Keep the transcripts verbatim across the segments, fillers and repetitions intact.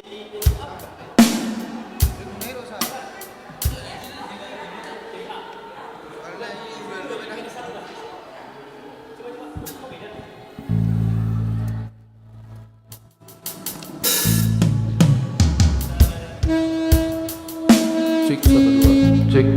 Cek, satu, dua. Cek.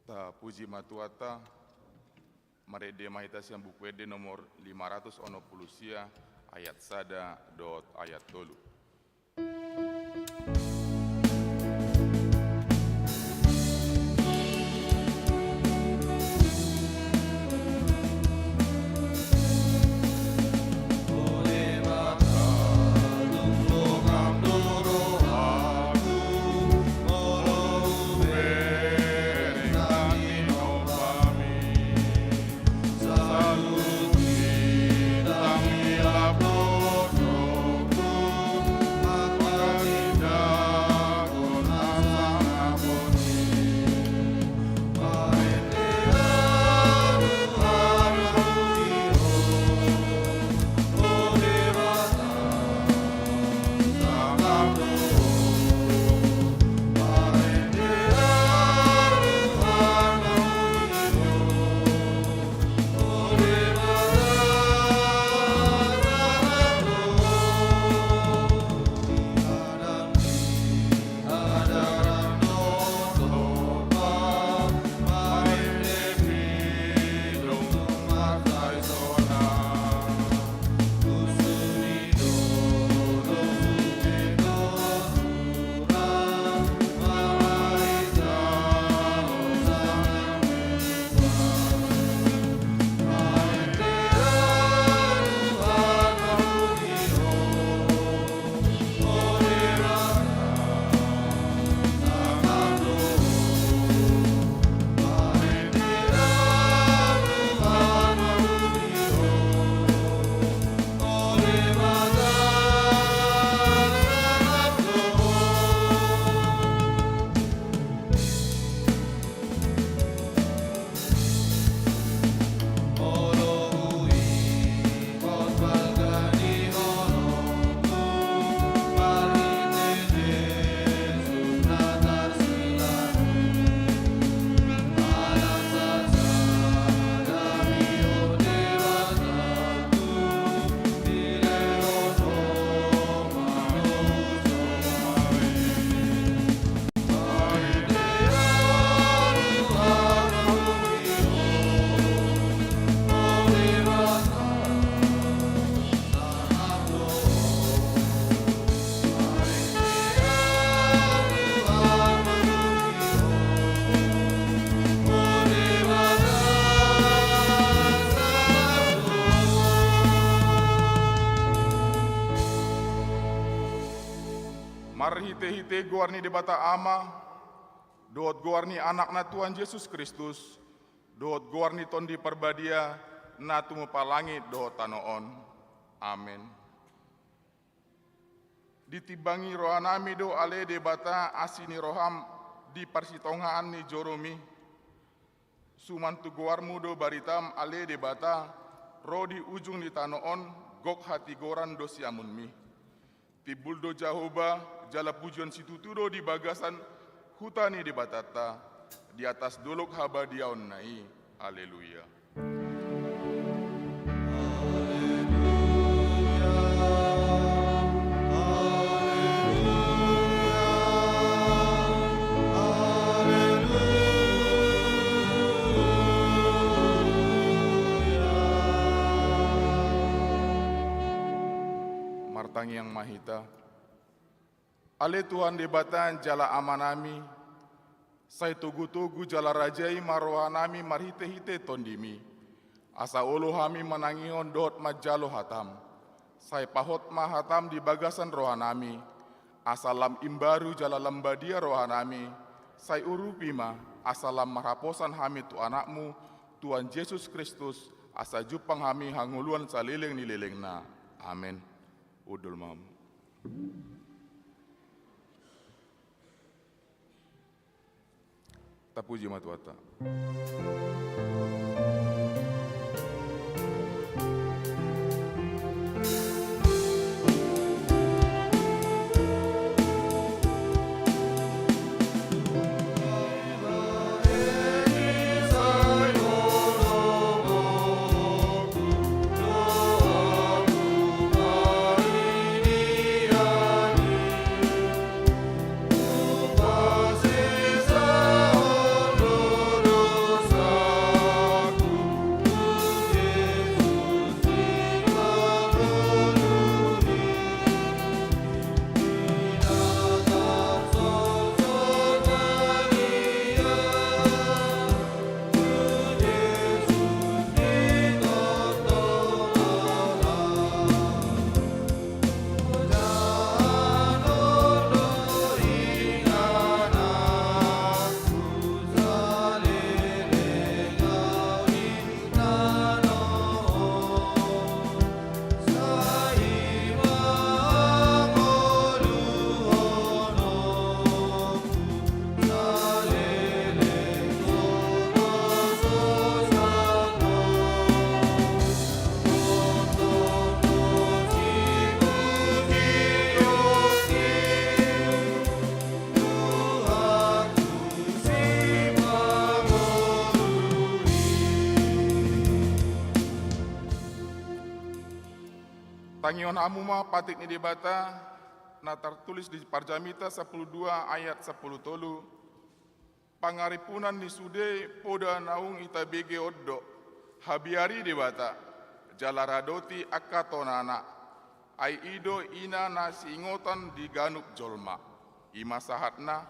Tapuji ma Tuhanta. Marende ma hita sian Buku Ende nomor lima ratus onom pulu sia, ayat sada dohot ayat tolu. Marhite-hite goar ni Debata Ama, dohot goar ni Anakna Tuhan Jesus Kristus, dohot goar ni Tondi Parbadia, na tumompa langit dohot tano on. Amen. Ditimbangi rohanami do ale Debata asi ni roham di parsitongaan ni joromi. Suman tu goarmu do baritam ale Debata, ro di ujung ni tano on, gok hatigoran do siamunmi. Timbul do Jahowa, jala pujion situtu do di bagasan huta ni Debatanta, di atas dolok habadiaonna i. Haleluya. Martangiang ma hita. Ale Tuhan Debata jala Amanami, sai togu-togu jala rajai ma rohanami marhite-hite Tondimi, asa olo hami manangihon dohot manjalo hatam. Sai pahot ma hatam di bagasan rohanami, asa lam imbaru jala lam badia rohanami, sai urupi ma, asa lam marhaposan hami tu Anakmu, Tuhan Jesus Kristus, asa jumpang hami hangoluan saleleng ni lelengna. Amen. Hundul ma hamu. Tapuji ma Tuhanta. Tangihon hamu ma patik ni Debata na tartulis di Parjamita sampulu dua ayat sampulu tolu. Pangarimpunan ni sude poda naung itabege on do, habiari Debata, jala radoti angka tonana, ai i do ina na siingotan di ganup jolma. I ma sahatna,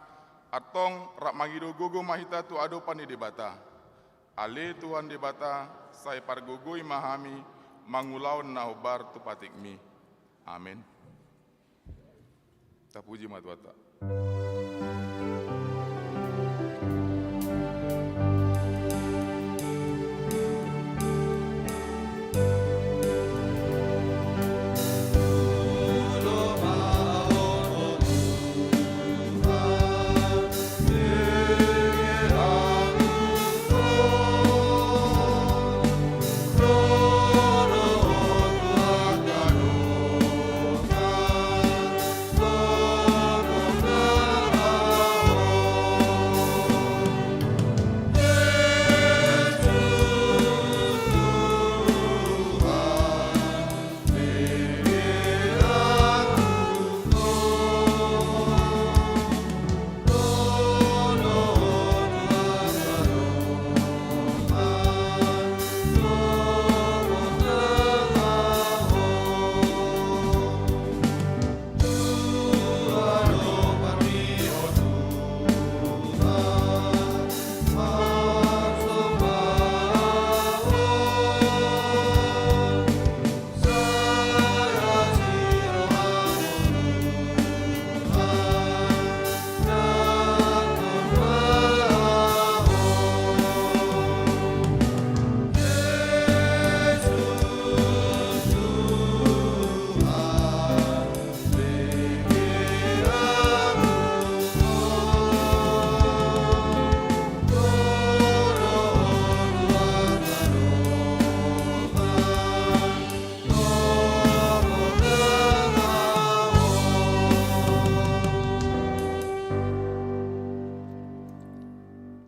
antong rap mangido gogo ma hita tu adopan ni Debata. Ale Tuhan Debata, sai pargogoi ma hami mangulahon na hombar tu patikmi. Amen. Tapuji ma Tuhanta.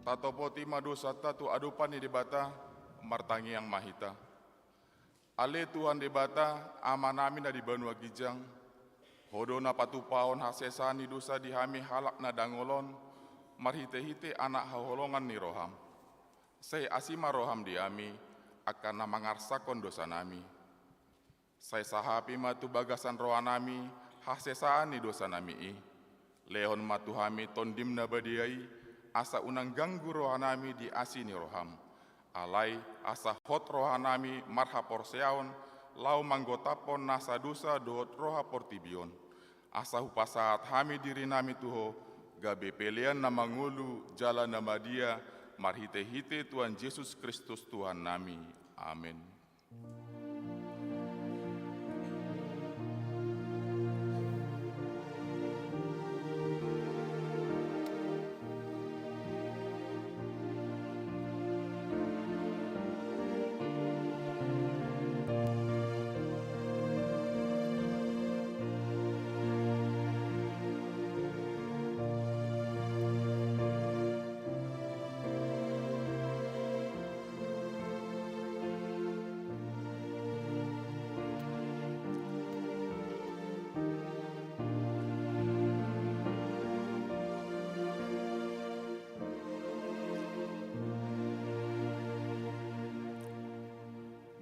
Tatopoti ma dosanta tu adopan ni Debata, martangiang ma hita. Ale Tuhan Debata, Amanami na di banua ginjang, Ho do na patupahon hasesaan ni dosa di hami halak na dangol on, marhitehite Anak haholongan ni roham. Sai asi ma roham di hami, angka na mangarsakhon dosanami. Sai sahapi ma tu bagasan rohanami hasesaan ni dosanami i. Lehon ma tu hami Tondim na badia i, asa unang ganggu rohanami di asi ni roham. Alai asa hot rohanami marhaporseaon, laho manggotaphon nasa dosa dohot roha portibi on. Asa hupasahat hami dirinami tu Ho, gabe pelean na mangolu jala na badia, marhitehite Tuhan Jesus Kristus Tuhannami. Amen.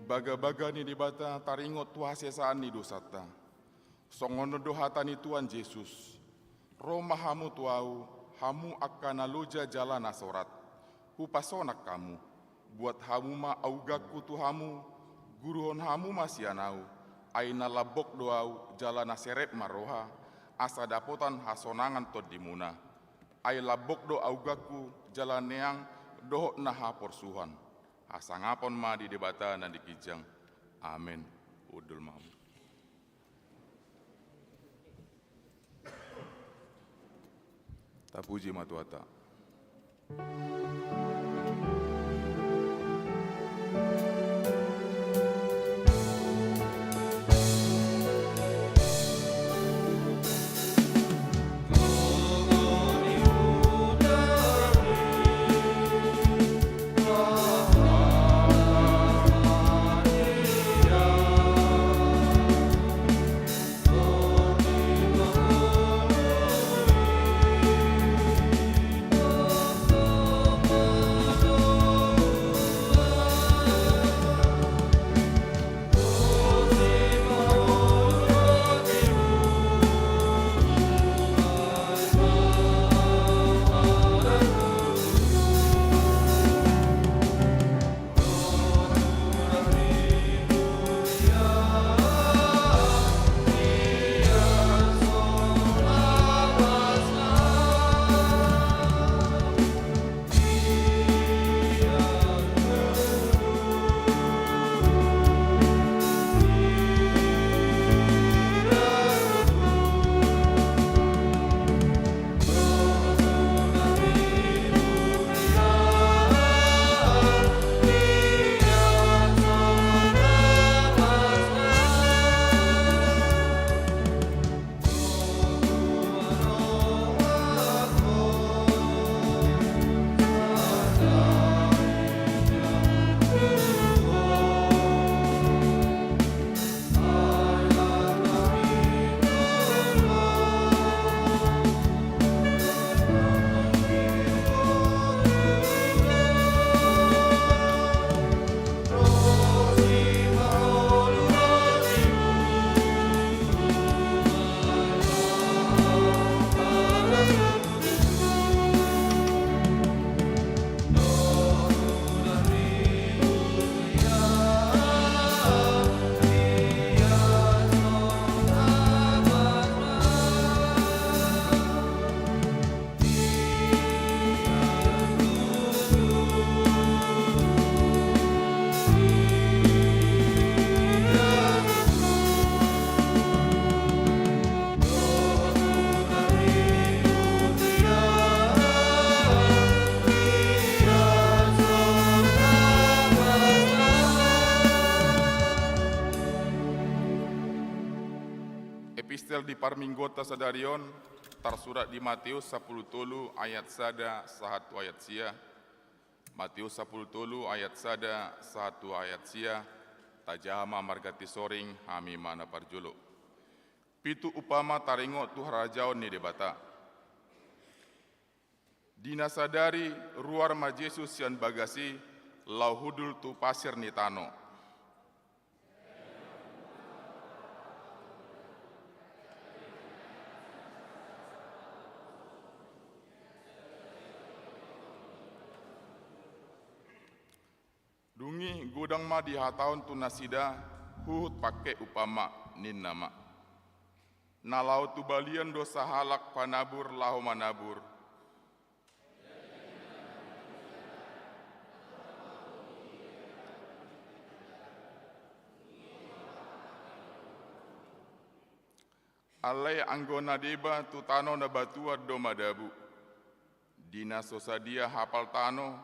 Bagabaga ni Debata taringot tu hasesaan ni dosanta. Songon on do hata ni Tuhan Jesus: Ro ma hamu tu Ahu, hamu angka na loja jala na sorat, Hupasonang hamu. Buat hamu ma auganku tu hamu, guruhon hamu ma sian Ahu, ai na lambok do Ahu jala na serep ma roha, asa dapotan hasonangan tondimuna. Ai lambok do auganku jala neang dohot na haporsuhan. Hasangapon ma di Debata na di ginjang. Amen. Hundul ma hamu. Tapuji ma Tuhanta. Epistel di parmingguonta sadari on tarsurat di Mateus sampulu tolu ayat sada sahat tu ayat sia. Matius sampulu tolu ayat sada sahat tu ayat sia. Tajaha ma marganti soring, hami ma na parjolo. Pitu umpama taringot tu harajaon ni Debata. Di na sadari ruar ma Jesus sian bagas i laho hundul tu pasir ni tano. Dung i godang ma dihatahon tu nasida huhut pangke umpama, ninna ma: Na laho tu balian do sahalak panabur laho manabur. Alai anggo na deba tu tano na batuan do madabu. Di na so sadia hapal tano,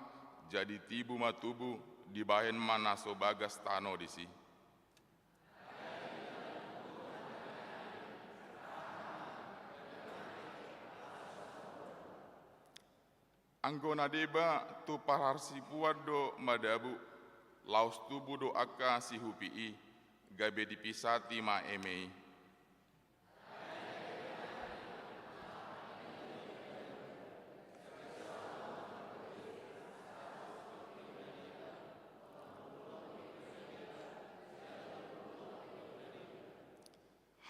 jadi tibu ma tubu, dibahen ma na so bagas tano disi. Anggo na deba tu pararsipuan do madabu, laos tubu do angka sihupi i, gabe dipisati ma eme i.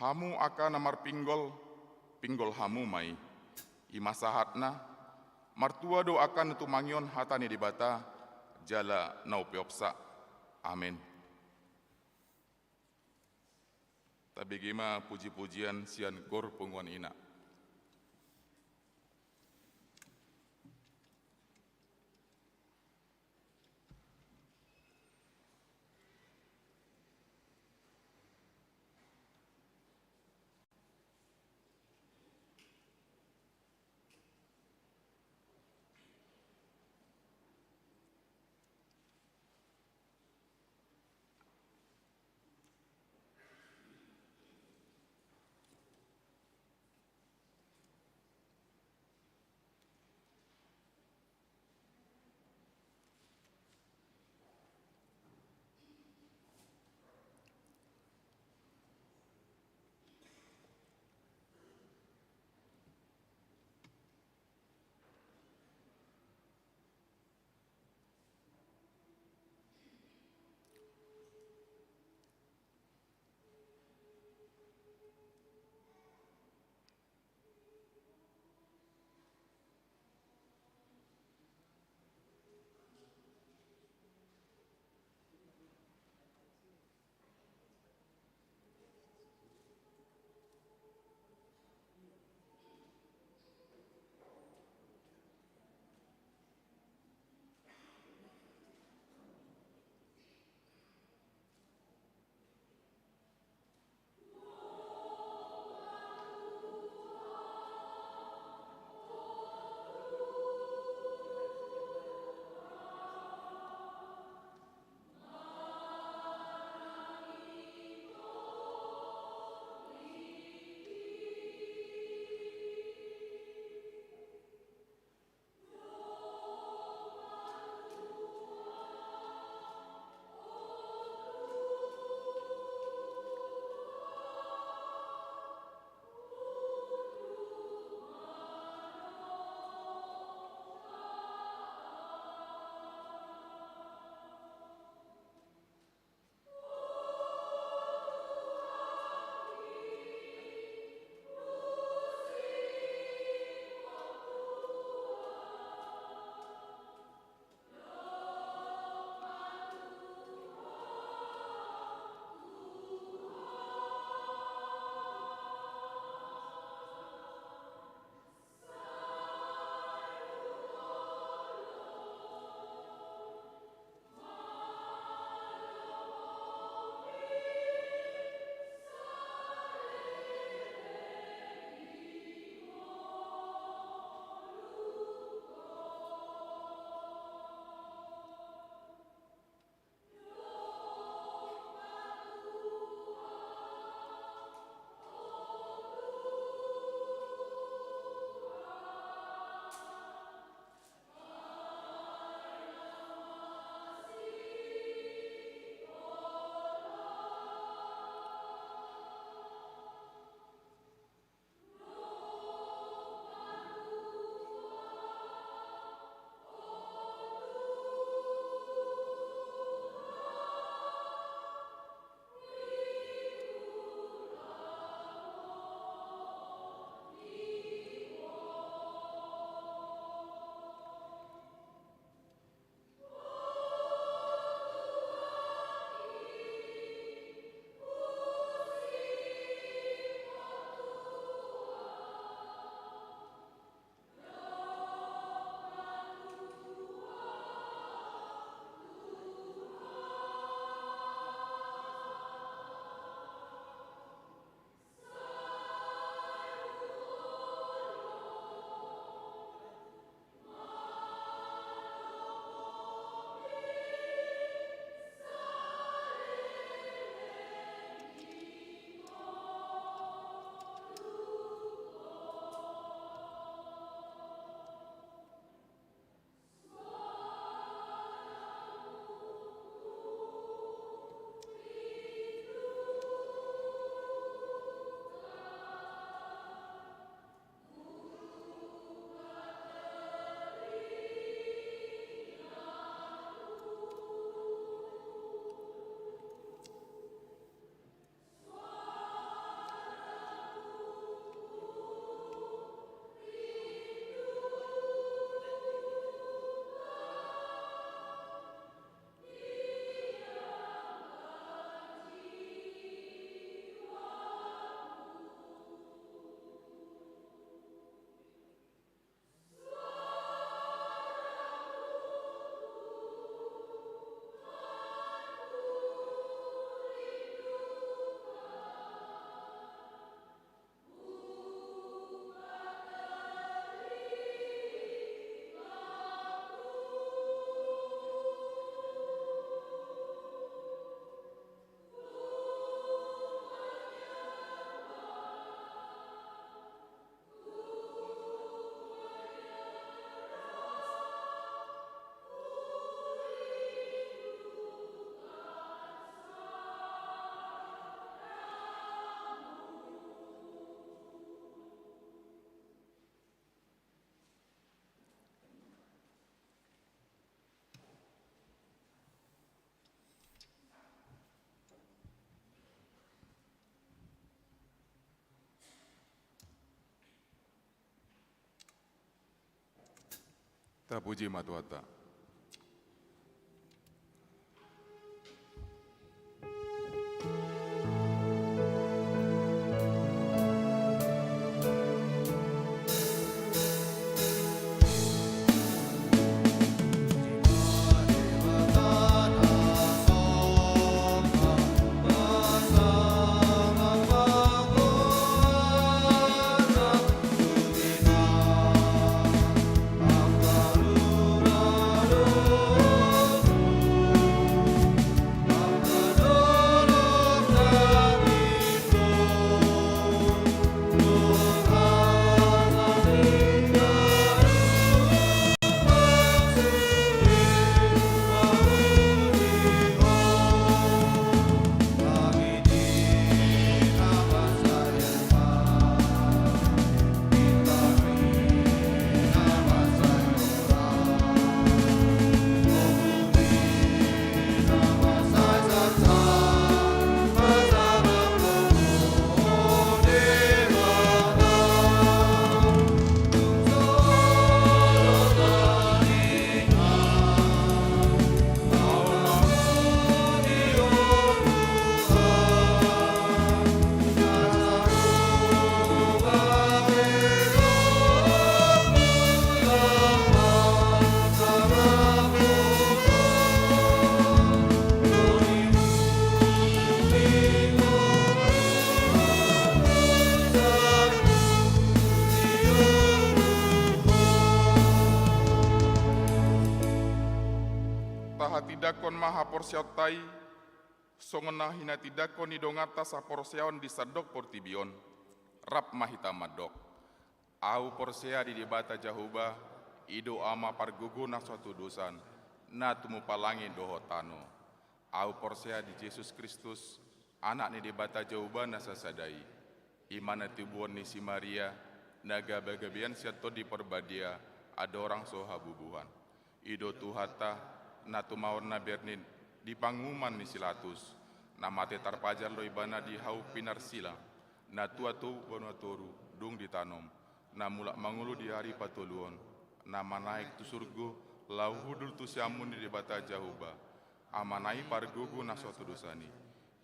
Hamu angka na marpinggol, pinggol hamu ma i. I ma sahatna, martua do angka na tumangihon hata ni Debata, jala na umpeopsa. Amen. Tabege ma puji-pujian sian Kor Punguan Ina. Tapuji ma Tuhanta. Tahatindangkon ma haporseaonta i, songon na hinatindangkon ni donganta saporseaon di sandok portibi on. Rap ma hita mandok: Ahu porsea di Debata Jahowa, i do Ama pargogo na so hatudosan, na tumompa langit dohot tano. Ahu porsea di Jesus Kristus, Anak ni Debata Jahowa na sasada i. I ma na tibuan ni si Maria, na gabagabean sian Tondi Parbadia, andorang so habubuhan. I do Tuhanta, na tumaon na bernin di panguhuman ni si Pilatus, na mate tarpajar do Ibana di hau pinarsila, na tuat tu banua toru, dung ditanom, na mulak mangolu di ari patoluhon, na manaek tu surgo, laho hundul tu siamun ni Debata Jahowa, Amana i pargogo na so hatudosan i.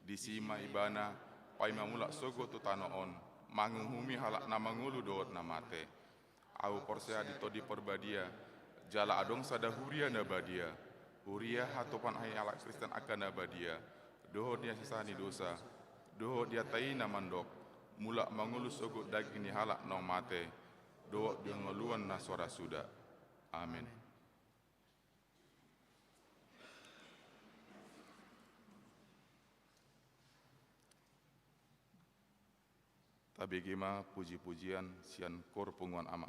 Disi ma Ibana paima mulak sogot tu tano on, manguhumi halak na mangolu dohot na mate. Ahu porsea di Tondi Parbadia, jala adong sada huria na badia, huria hatopan ni halak Kristen angka na badia, dohot di hasesaan ni dosa, dohot di hata i na mandok, mulak mangolu sogot daging ni halak na mate, dohot di hangoluan na so ra suda. Amen. Tabege ma puji-pujian sian Koor Punguan Ama.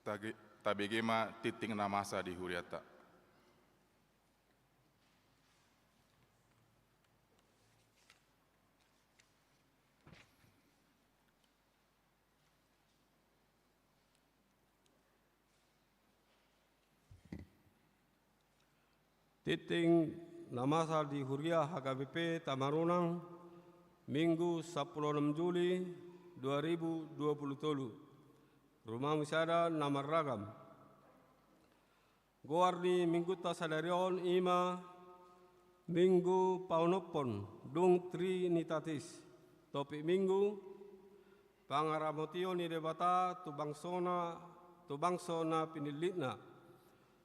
Tage-, tabege ma tingting na masa di hurianta. Tingting na masa di huria H K B P Tamarunang, Minggu sampulu onom Juli dua ribu dua pulu tolu. Ruma misada na marragam. Goar ni Minggunta sadari on i ma Minggu Paonomhon, dung Trinitatis. Topik Minggu: Pangaramotion ni Debata tu bangsona, tu bangso na pinillitna.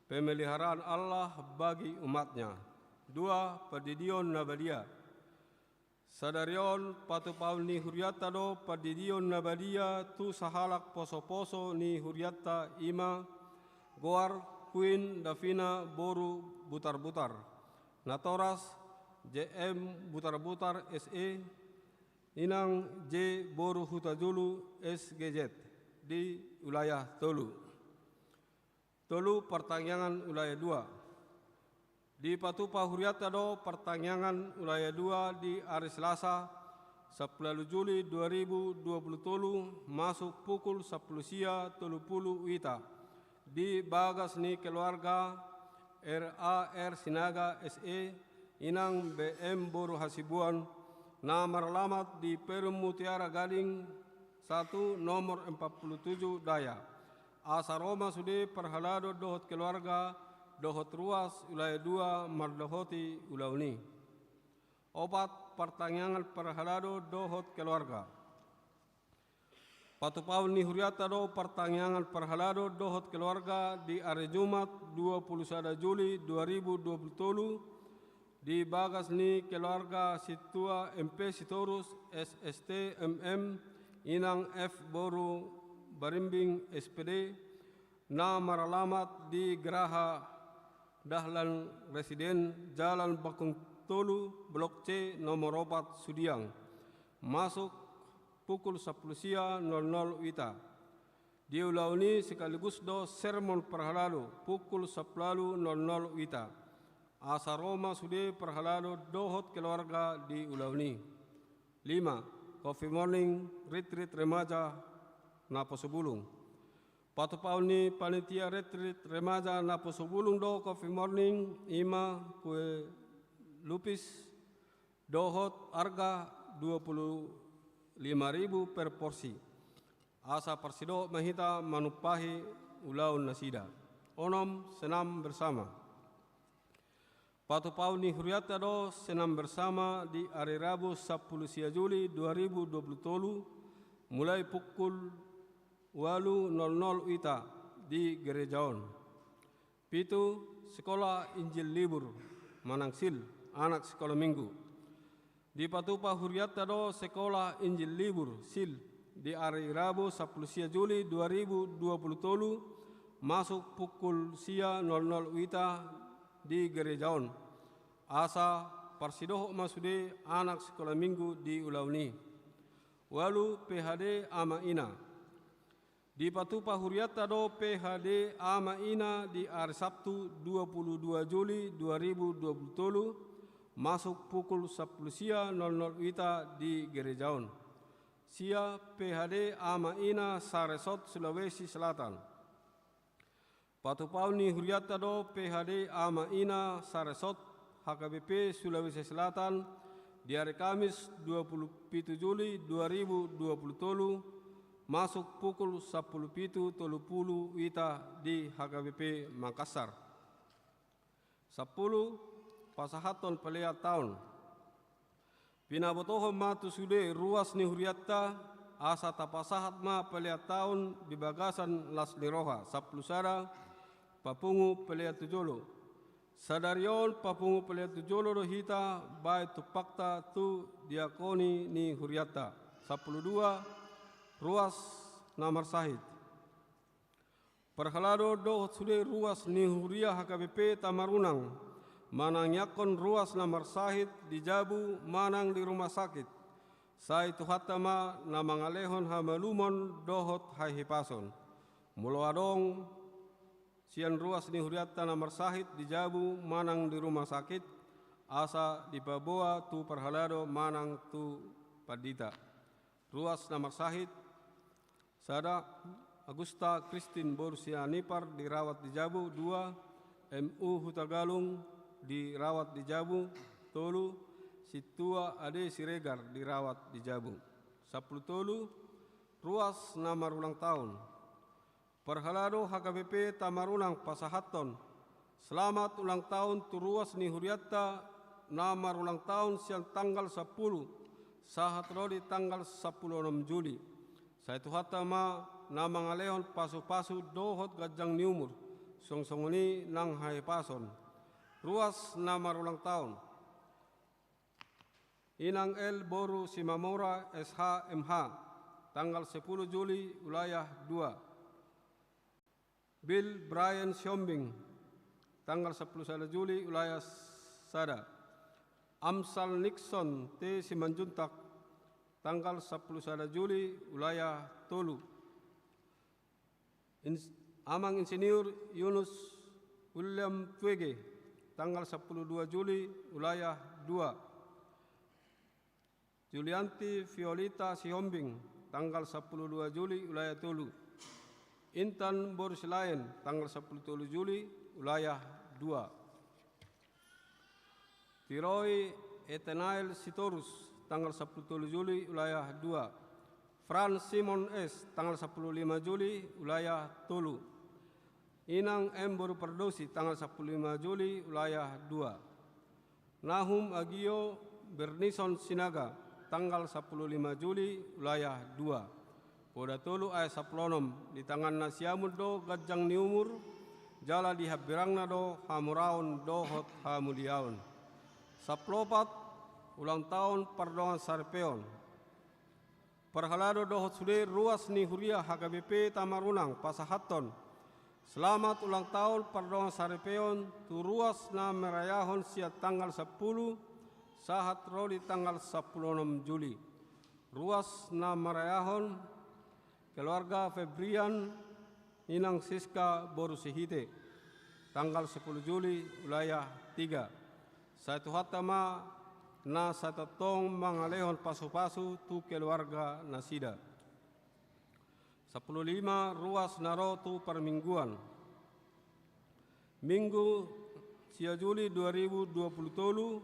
Pemeliharaan Allah bagi umatnya. Dua, Pandidion na badia. Sadari on patupaon ni hurianta do pandidion na badia tu sahalak posoposo ni hurianta, i ma goar Queen Davina boru Butarbutar, natoras J M Butarbutar S E, inang J boru Hutajulu S G Z, di wilayah Tolu. Tolu, partangiangan wilayah dua. Dipatupa hurianta do partangiangan wilayah dua di ari Selasa, sampulu ualu Juli dua ribu dua pulu tolu, masuk pukul sampulu sia tolu pulu wita, di bagas ni keluarga R A R Sinaga S E, inang B M boru Hasibuan, na maralamat di Perum Mutiara Gading satu, nomor empat puluh tujuh Daya. Asa ro ma sude parhalado dohot keluarga, dohot ruas wilayah dua mandohoti ulaon i. Opat, partangiangan parhalado dohot keluarga. Patupaon ni hurianta do partangiangan parhalado dohot keluarga di ari Jumat, dua puluh sada Juli dua ribu dua puluh tolu, di bagas ni keluarga Sintua M P Sitorus S S T M M, inang F boru Barimbing S P D, na maralamat di Graha Dahlan Residen, Jalan Bakung Tolu, Blok C, nomor opat, Sudiang. Masuk pukul sampulu sia nol nol wita. Di ulaon i sekaligus do sermon parhalado pukul sampulu ualu nol nol wita. Asa ro ma sude parhalado dohot keluarga di ulaon i. Lima, coffee morning, retreat remaja Naposobulung. Patupaon ni panitia retreat remaja Naposobulung do coffee morning, i ma kue lupis, dohot arga dua puluh lima ribu per porsi. Asa parsidohot ma hita manumpahi ulaon nasida. Onom, senam bersama. Patupaon ni hurianta do senam bersama di ari Rabu sampulu sia Juli dua ribu dua puluh tolu, mulai pukul ualu nol nol wita di gereja on. Pitu, sekolah Injil libur, manang sil, anak sekolah minggu. Dipatupa hurianta do sekolah Injil libur, sil, di ari Rabu sampulu sia Juli dua ribu dua puluh tolu, masuk pukul sia nol nol wita di gereja on. Asa parsidohot ma sude anak sekolah minggu di ulaon i. Ualu, P H D ama ina. Dipatupa hurianta do P H D ama ina di ari Sabtu dua puluh dua Juli dua ribu dua puluh tolu, masuk pukul sampulu sia nol nol wita di gereja on. Sia, P H D ama ina Saresot, Sulawesi Selatan. Patupaon ni hurianta do P H D ama ina Saresot, H K B P Sulawesi Selatan, di ari Kamis dua puluh pitu Juli dua ribu dua puluh tolu, masuk pukul sampulu pitu tolu pulu wita di H K B P Makassar. Sampulu, pasahathon pelean taon. Pinabotohon ma tu sude ruas ni hurianta, asa tapasahat ma pelean taon di bagasan las ni roha. Sampulu sada, papungu pelean tu jolo. Sadari on papungu pelean tu jolo do hita baen tumpakta tu diakoni ni hurianta. Sampulu dua, ruas na marsahit. Parhalado dohot sude ruas ni huria H K B P Tamarunang, manangiangkon ruas na marsahit di jabu manang di rumah sakit, sai Tuhanta ma na mangalehon hamalumon dohot hahipason. Molo adong sian ruas ni hurianta na marsahit di jabu manang di rumah sakit, asa dipaboa tu parhalado manang tu pandita. Ruas na marsahit: sada, Agusta Kristin boru Sianipar dirawat di jabu. Dua, M U Hutagalung dirawat di jabu. Tolu, Sintua Ade Siregar dirawat di jabu. Sampulu tolu, ruas na marulang taon. Parhalado H K B P Tamarunang pasahathon selamat ulang taon tu ruas ni hurianta na marulang taon sian tanggal sampulu sahat ro di tanggal sampulu onom Juli. Sai Tuhanta ma na mangalehon pasupasu dohot ganjang ni umur, suang songon i nang hahipason. Ruas na marulang taon: Inang L boru Simamora S H M H, tanggal sampulu Juli, ulayah dua. Bill Brian Sihombing, tanggal sampulu sada Juli, ulayah sada. Amsal Nixon T Simanjuntak, tanggal sampulu sada Juli, ulayah tolu. Ins-, Amang Insinyur Yunus William Twege, tanggal sampulu dua Juli, ulayah dua. Julianti Violita Sihombing, tanggal sampulu dua Juli, ulayah tolu. Intan boru Silaen, tanggal sampulu tolu Juli, ulayah dua. Tiroi Etanael Sitorus, tanggal sampulu tolu Juli, ulayah dua. Fran Simon S, tanggal sampulu lima Juli, ulayah tolu. Inang M boru Pardosi, tanggal sampulu lima Juli, ulayah dua. Nahum Agio Bernison Sinaga, tanggal sampulu lima Juli, ulayah dua. Poda tolu ayat sampulu onom: Di tangan na siamun do ganjang ni umur, jala di hambirangna do hamuraon dohot hamuliaon. Sampulu opat, ulang taon pardongan saripeon. Parhalado dohot sude ruas ni huria H K B P Tamarunang pasahathon selamat ulang taon pardongan saripeon tu ruas na marayahon sian tanggal sampulu sahat ro di tanggal sampulu onom Juli. Ruas na marayahon: keluarga Febrian, Inang Siska boru Sihite, tanggal sampulu Juli, ulayah tiga. Sai Tuhanta ma na sai tongtong mangalehon pasupasu tu keluarga nasida. Sampulu lima, ruas na ro tu parmingguan. Minggu sia Juli dua ribu dua puluh tolu,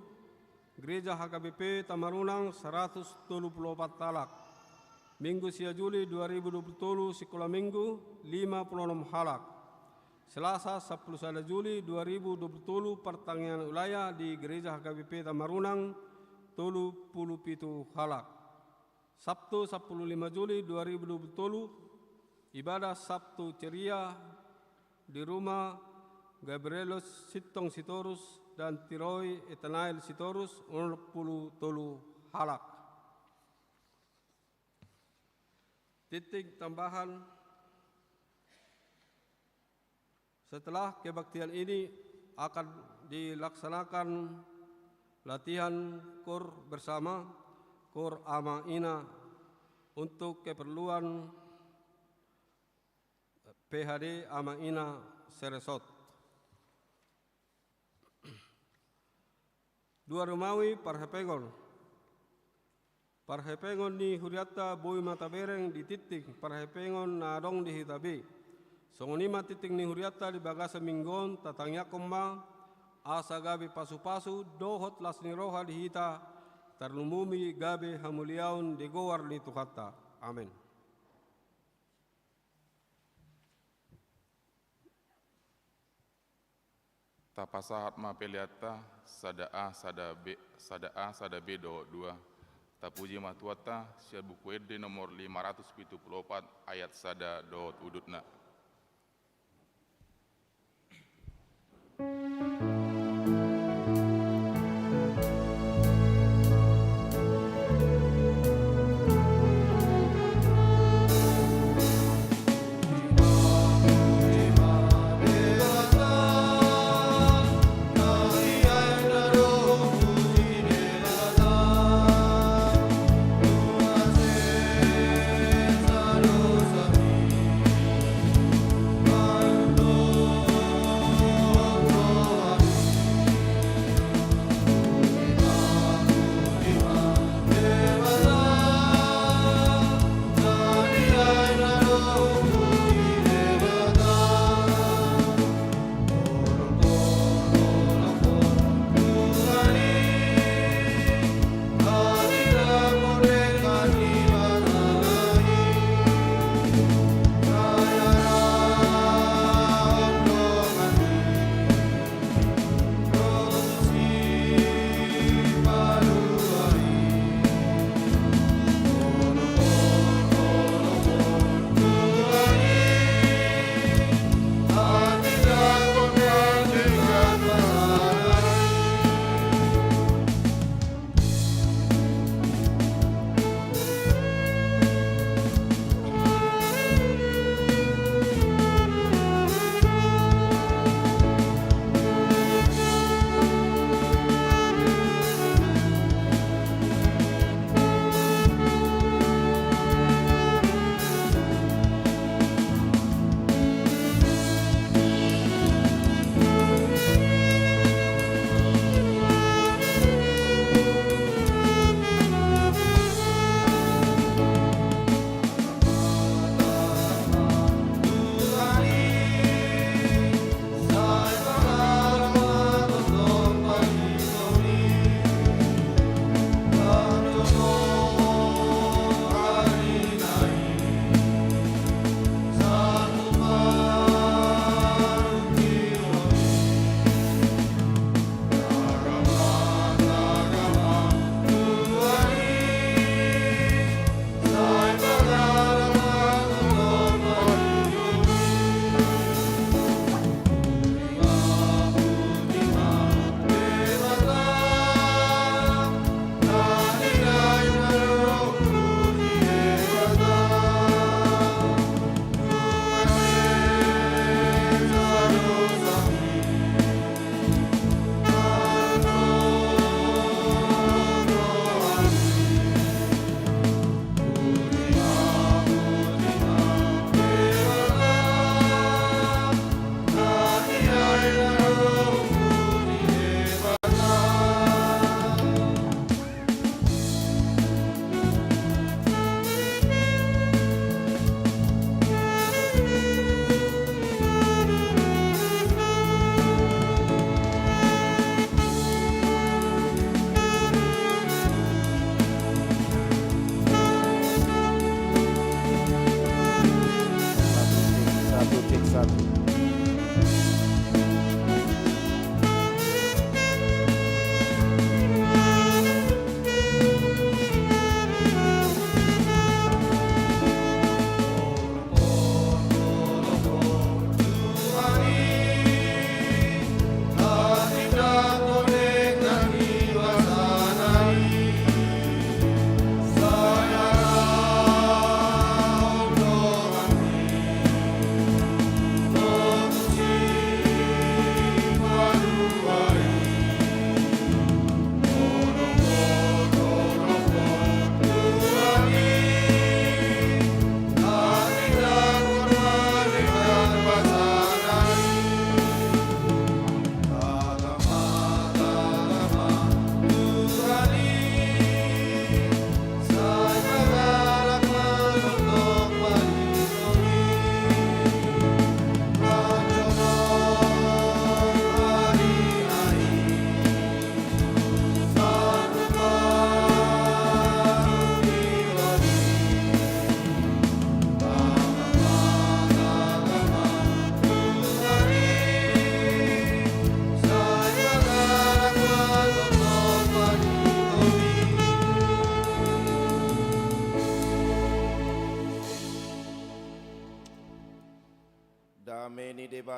Gereja H K B P Tamarunang saratus tolu pulu opat halak. Minggu sia Juli dua ribu dua puluh tolu, Sikola Minggu lima pulu onom halak. Selasa sampulu sada Juli dua ribu dua puluh tolu, partangiangan ulayah di Gereja H K B P Tamarunang tolu pulu pitu halak. Sabtu sampulu lima Juli dua ribu dua puluh tolu, ibadah Sabtu ceria di rumah Gabrielus Sintong Sitorus dan Tiroi Etanael Sitorus, onom pulu tolu halak. Tintin tambahan. Setelah kebaktian ini akan dilaksanakan latihan kor bersama, kor Ama Ina, untuk keperluan P H D Ama Ina Seresot. Dua Rumawi Parhepengon. Parhepengon ni hurianta boi ma tabereng di tintin parhepengon na adong di hita be. Songon i ma tintin ni hurianta di bagasan minggu on, tatangiangkon ma asa gabe pasupasu dohot las ni roha di hita, tarlumobi gabe hamuliaon di goar ni Tuhanta. Amen. Tapasahat ma peleanta, sada A, sada B, sada A, sada B dohot dua. Tapuji ma Tuhanta, sian Buku Ende nomor lima ratus pitu pulu opat, ayat sada dohot udutna.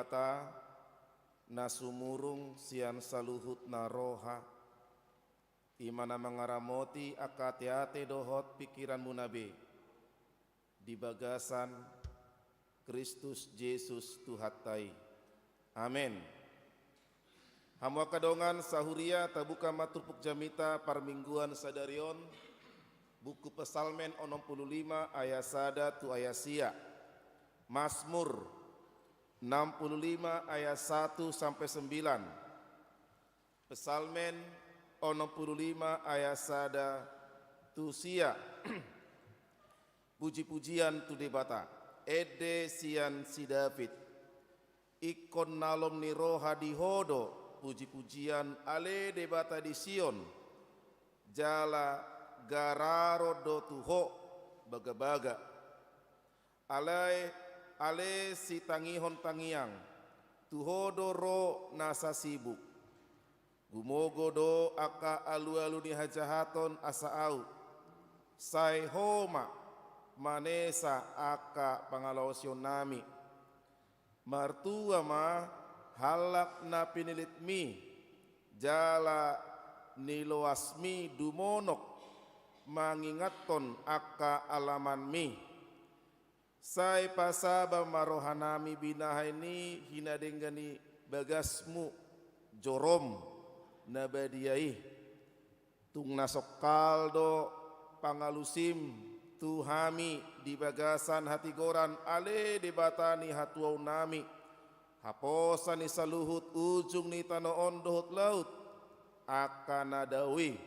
Debata, na sumurung sian saluhut na roha, i ma na mangaramoti angka ateate dohot pingkiranmuna be, di bagasan Kristus Jesus Tuhanta i. Amen. Hamu angka dongan sahuria, tabuka ma turpuk jamita parmingguan sadari on, buku Psalmen onom pulu lima ayat sada tu ayat sia. Mazmur enam puluh lima ayat satu sampai sembilan. Psalmen onom puluh lima ayat sada tu sia. Puji-pujian tu Debata. Ende sian si David. Ingkon nalom ni roha di Ho do puji-pujian, ale Debata di Sion. Jala gararon do tu Ho bagabaga. Alai, ale sitangihon tangiang, tu Ho do ro na sasibuk. Gumogo do angka alualu ni hajahaton asa aut. Sai Ho ma manesa angka pangalaosionnami. Martua ma halak na pinillitmi, jala niloasmi dumonok mangingathon angka alamanmi. Sai pasaba ma rohanami binahen ni hinadenggan ni bagasmu, jorom na badia i. Tung na songkal do pangalusim tu hami di bagasan hatigoran, ale Debata ni hatuaonnami, haposan ni saluhut ujung ni tano on dohot laut, angka na dao i.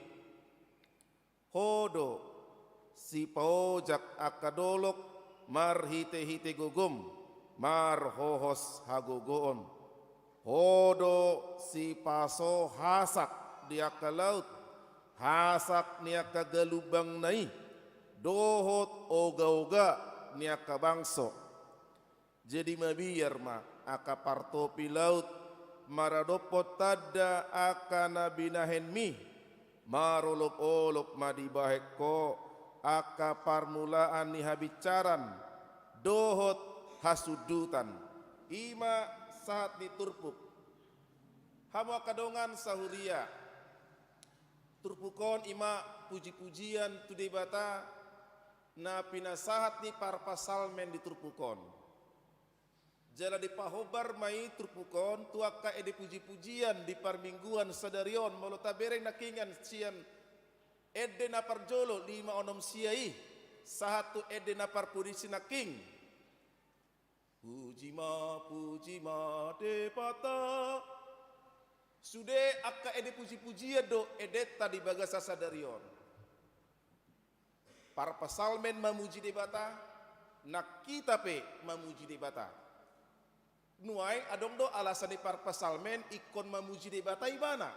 Ho do sipaojak angka dolok marhite-hite gogom, marhohos hagogoon. Ho do sipaso hasak di angka laut, hasak ni angka galumbangna i, dohot oga-oga ni angka bangso. Jadi mabiar ma angka partopi laut maradophon tanda angka na binahenmi, marolop-olop ma dibahen Ho angka parmulaan ni habinsaran dohot hasundutan. I ma sahat ni turpuk. Hamu angka dongan sahuria, turpuk on i ma puji-pujian tu Debata na pinasahat ni parpsalmen di turpuk on. Jala dipahombar ma i turpuk on tu angka ende puji-pujian di parmingguan sadari on, molo tabereng nangkingan sian ende na parjolo lima onom sia i, sahat tu ende na parpudi nangkin. Puji ma, puji ma Debata. Sude angka ende puji-pujian do endenta di bagasan sadari on. Parpsalmen mamuji Debata, nang hita pe mamuji Debata. Nuaeng adong do alasan ni parpsalmen ingkon mamuji Debata ibana.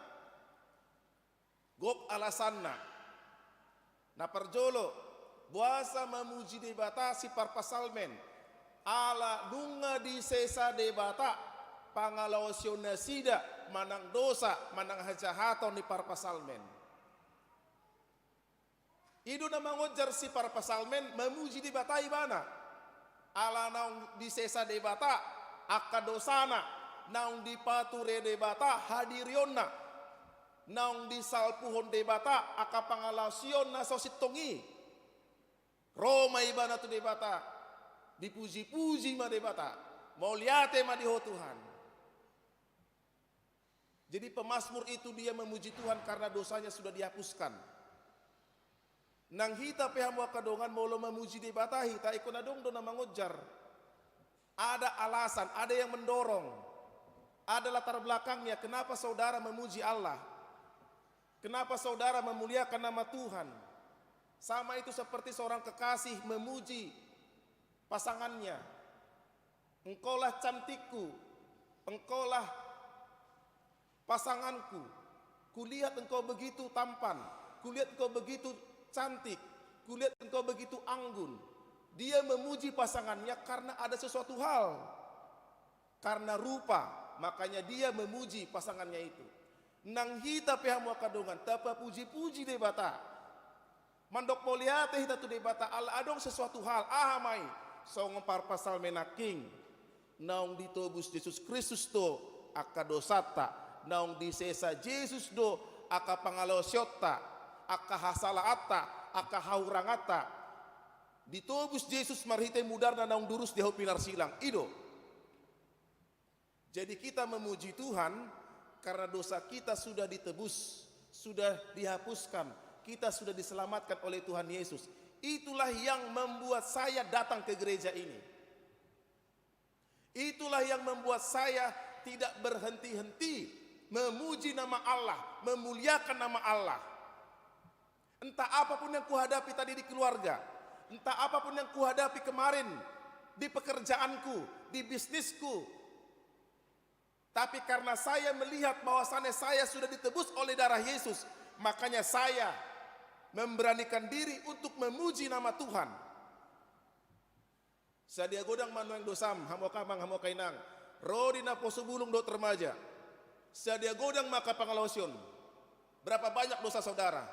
Gok alasanna. Na parjolo, boasa mamuji Debata si parpsalmen? Ala nunga disesa Debata pangalaosionnasida manang dosa manang hajahaton ni parpsalmen. I do na mangonjar si parpsalmen mamuji Debata ibana. Ala naung disesa Debata angka dosana, naung dipature Debata hadirionna, naung disalpuhon Debata angka pangalaosion na so sintong i. Ro ma ibana tu Debata, dipuji-puji ma Debata, mauliate ma di Ho Tuhan. Jadi pemazmur itu dia memuji Tuhan karena dosanya sudah dihapuskan. Nang hita pe hamu angka dongan, molo mamuji Debata hita, ingkon adong do na mangonjar. Ada alasan, ada yang mendorong. Ada latar belakangnya kenapa saudara memuji Allah. Kenapa saudara memuliakan nama Tuhan. Sama itu seperti seorang kekasih memuji pasangannya. Engkaulah cantikku, engkaulah pasanganku. Kulihat engkau begitu tampan, kulihat engkau begitu cantik, kulihat engkau begitu anggun. Dia memuji pasangannya karena ada sesuatu hal. Karena rupa, makanya dia memuji pasangannya itu. Nang hita pe hamu angka dongan, tapapuji-puji Debata. Mandok mauliate hita tu Debata, ala adong sesuatu hal, aha ma i, songon parpsalmen nangkin. Naung ditobus Jesus Kristus do angka dosanta, naung disesa Jesus do angka pangalaosionta, angka hasalaanta, angka hahuranganta. Ditobus Jesus marhite mudarna naung durus di hau pinarsilang. I do. Jadi kita memuji Tuhan karena dosa kita sudah ditebus, sudah dihapuskan, kita sudah diselamatkan oleh Tuhan Yesus. Itulah yang membuat saya datang ke gereja ini. Itulah yang membuat saya tidak berhenti-henti memuji nama Allah, memuliakan nama Allah. Entah apapun yang kuhadapi tadi di keluarga, entah apapun yang kuhadapi kemarin di pekerjaanku, di bisnisku, tapi karena saya melihat bahwasannya saya sudah ditebus oleh darah Yesus, makanya saya memberanikan diri untuk memuji nama Tuhan. Sadia godang ma nuaeng dosam, hamu angka amang, hamu angka inang, ro di naposo bulung dohot remaja. Sadia godang ma angka pangalaosion. Berapa banyak dosa saudara?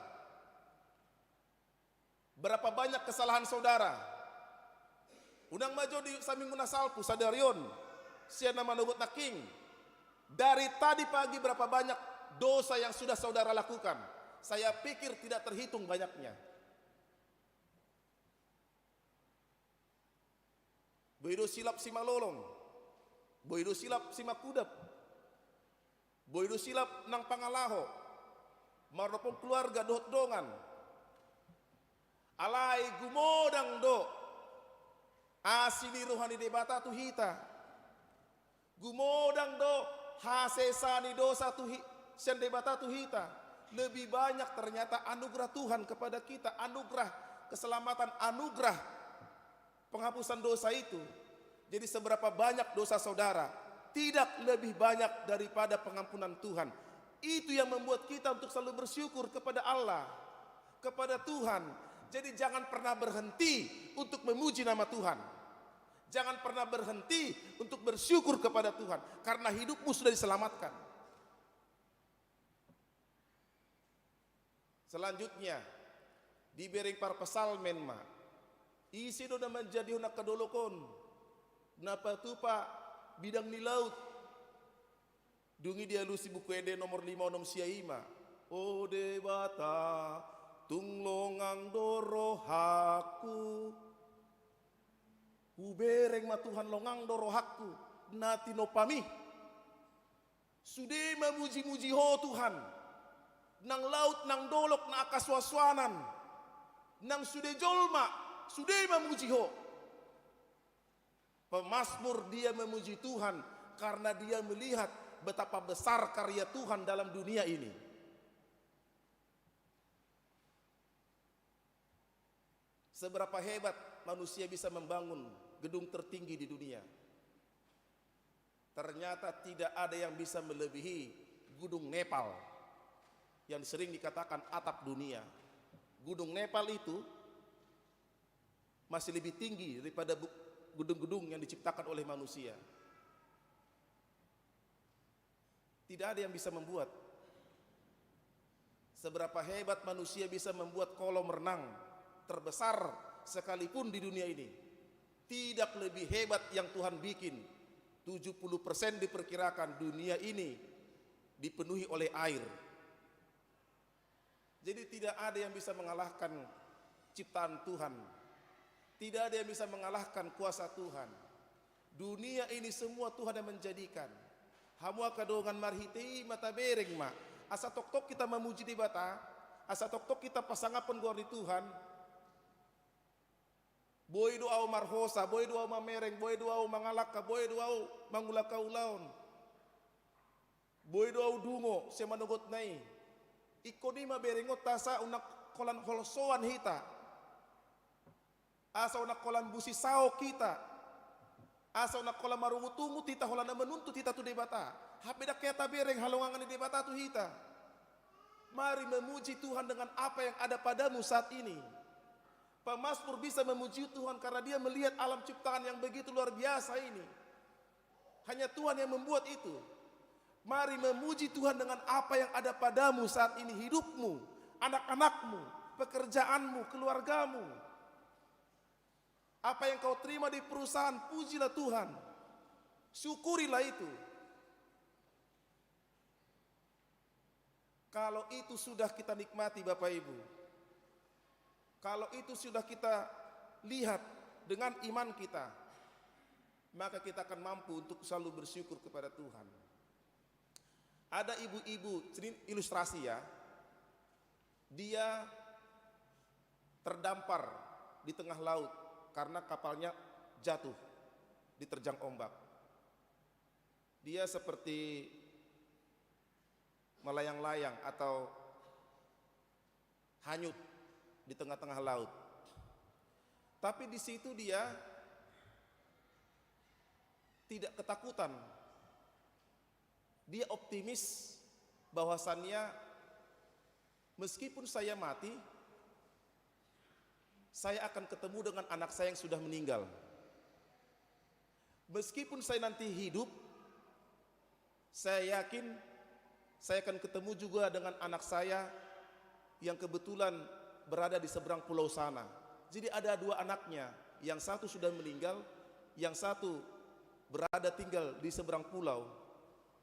Berapa banyak kesalahan saudara? Unang ma jo di saminggu na salpu, sadari on, sian na manogot nangkin. Dari tadi pagi berapa banyak dosa yang sudah saudara lakukan? Saya pikir tidak terhitung banyaknya. Boi do silap simalolong, boi do silap simangkudap, boi do silap nang pangalaho, mardophon keluarga dohot dongan. Alai gumodang do asi ni roha ni Debata tu hita. Gumodang do hasesaan ni dosa tu hi-, sian Debata tu hita. Lebih banyak ternyata anugerah Tuhan kepada kita, anugerah keselamatan, anugerah penghapusan dosa itu. Jadi seberapa banyak dosa saudara, tidak lebih banyak daripada pengampunan Tuhan. Itu yang membuat kita untuk selalu bersyukur kepada Allah, kepada Tuhan. Jadi jangan pernah berhenti untuk memuji nama Tuhan. Jangan pernah berhenti untuk bersyukur kepada Tuhan karena hidupmu sudah diselamatkan. Selanjutnya, dibereng parpsalmen ma. Ise do na manjadihon angka dolok on, na patupa bidang ni laut? Dung i dialusi Buku Ende nomor lima onom sia i ma: O Debata, tung longang do rohangku. Hubereng ma Tuhan, longang do rohangku, na tinompami. Sude mamuji-muji Ho Tuhan. Nang laut, nang dolok, nang angka suansuanan, nang sude jolma, sude mamuji Ho. Pemazmur dia memuji Tuhan karena dia melihat betapa besar karya Tuhan dalam dunia ini. Seberapa hebat manusia bisa membangun gedung tertinggi di dunia? Ternyata tidak ada yang bisa melebihi Gunung Nepal, yang sering dikatakan atap dunia. Gunung Nepal itu masih lebih tinggi daripada bu-, gedung-gedung yang diciptakan oleh manusia. Tidak ada yang bisa membuat. Seberapa hebat manusia bisa membuat kolam renang terbesar sekalipun di dunia ini, tidak lebih hebat yang Tuhan bikin. Tujuh puluh persen diperkirakan dunia ini dipenuhi oleh air. Jadi tidak ada yang bisa mengalahkan ciptaan Tuhan. Tidak ada yang bisa mengalahkan kuasa Tuhan. Dunia ini semua Tuhan yang menjadikan. Hamu angka dongan, marhite i ma tabereng ma. Asa tongtong hita mamuji Debata, asa tongtong hita pasangaphon goar ni Tuhan. Boi do ahu marhosa, boi do ahu mamereng, boi do ahu mangalangka, boi do ahu mangulangka ulaon. Boi do ahu dungo sian manogotna i. Ingkon i ma berengonta asa unang holan holsoan hita. Asa unang holan busisaon hita. Asa unang holan marungutungut hita holan na manuntut hita tu Debata. Hape ndang hea tabereng halongangan ni Debata tu hita. Mari memuji Tuhan dengan apa yang ada padamu saat ini. Pemazmur bisa memuji Tuhan karena dia melihat alam ciptaan yang begitu luar biasa ini. Hanya Tuhan yang membuat itu. Mari memuji Tuhan dengan apa yang ada padamu saat ini, hidupmu, anak-anakmu, pekerjaanmu, keluargamu. Apa yang kau terima di perusahaan, pujilah Tuhan. Syukurilah itu. Kalau itu sudah kita nikmati, Bapak Ibu, kalau itu sudah kita lihat dengan iman kita, maka kita akan mampu untuk selalu bersyukur kepada Tuhan. Ada ibu-ibu, ini ilustrasi ya, dia terdampar di tengah laut karena kapalnya jatuh, diterjang ombak. Dia seperti melayang-layang atau hanyut di tengah-tengah laut. Tapi di situ dia tidak ketakutan. Dia optimis bahwasannya, "Meskipun saya mati, saya akan ketemu dengan anak saya yang sudah meninggal. Meskipun saya nanti hidup, saya yakin saya akan ketemu juga dengan anak saya yang kebetulan berada di seberang pulau sana." Jadi ada dua anaknya, yang satu sudah meninggal, yang satu berada tinggal di seberang pulau.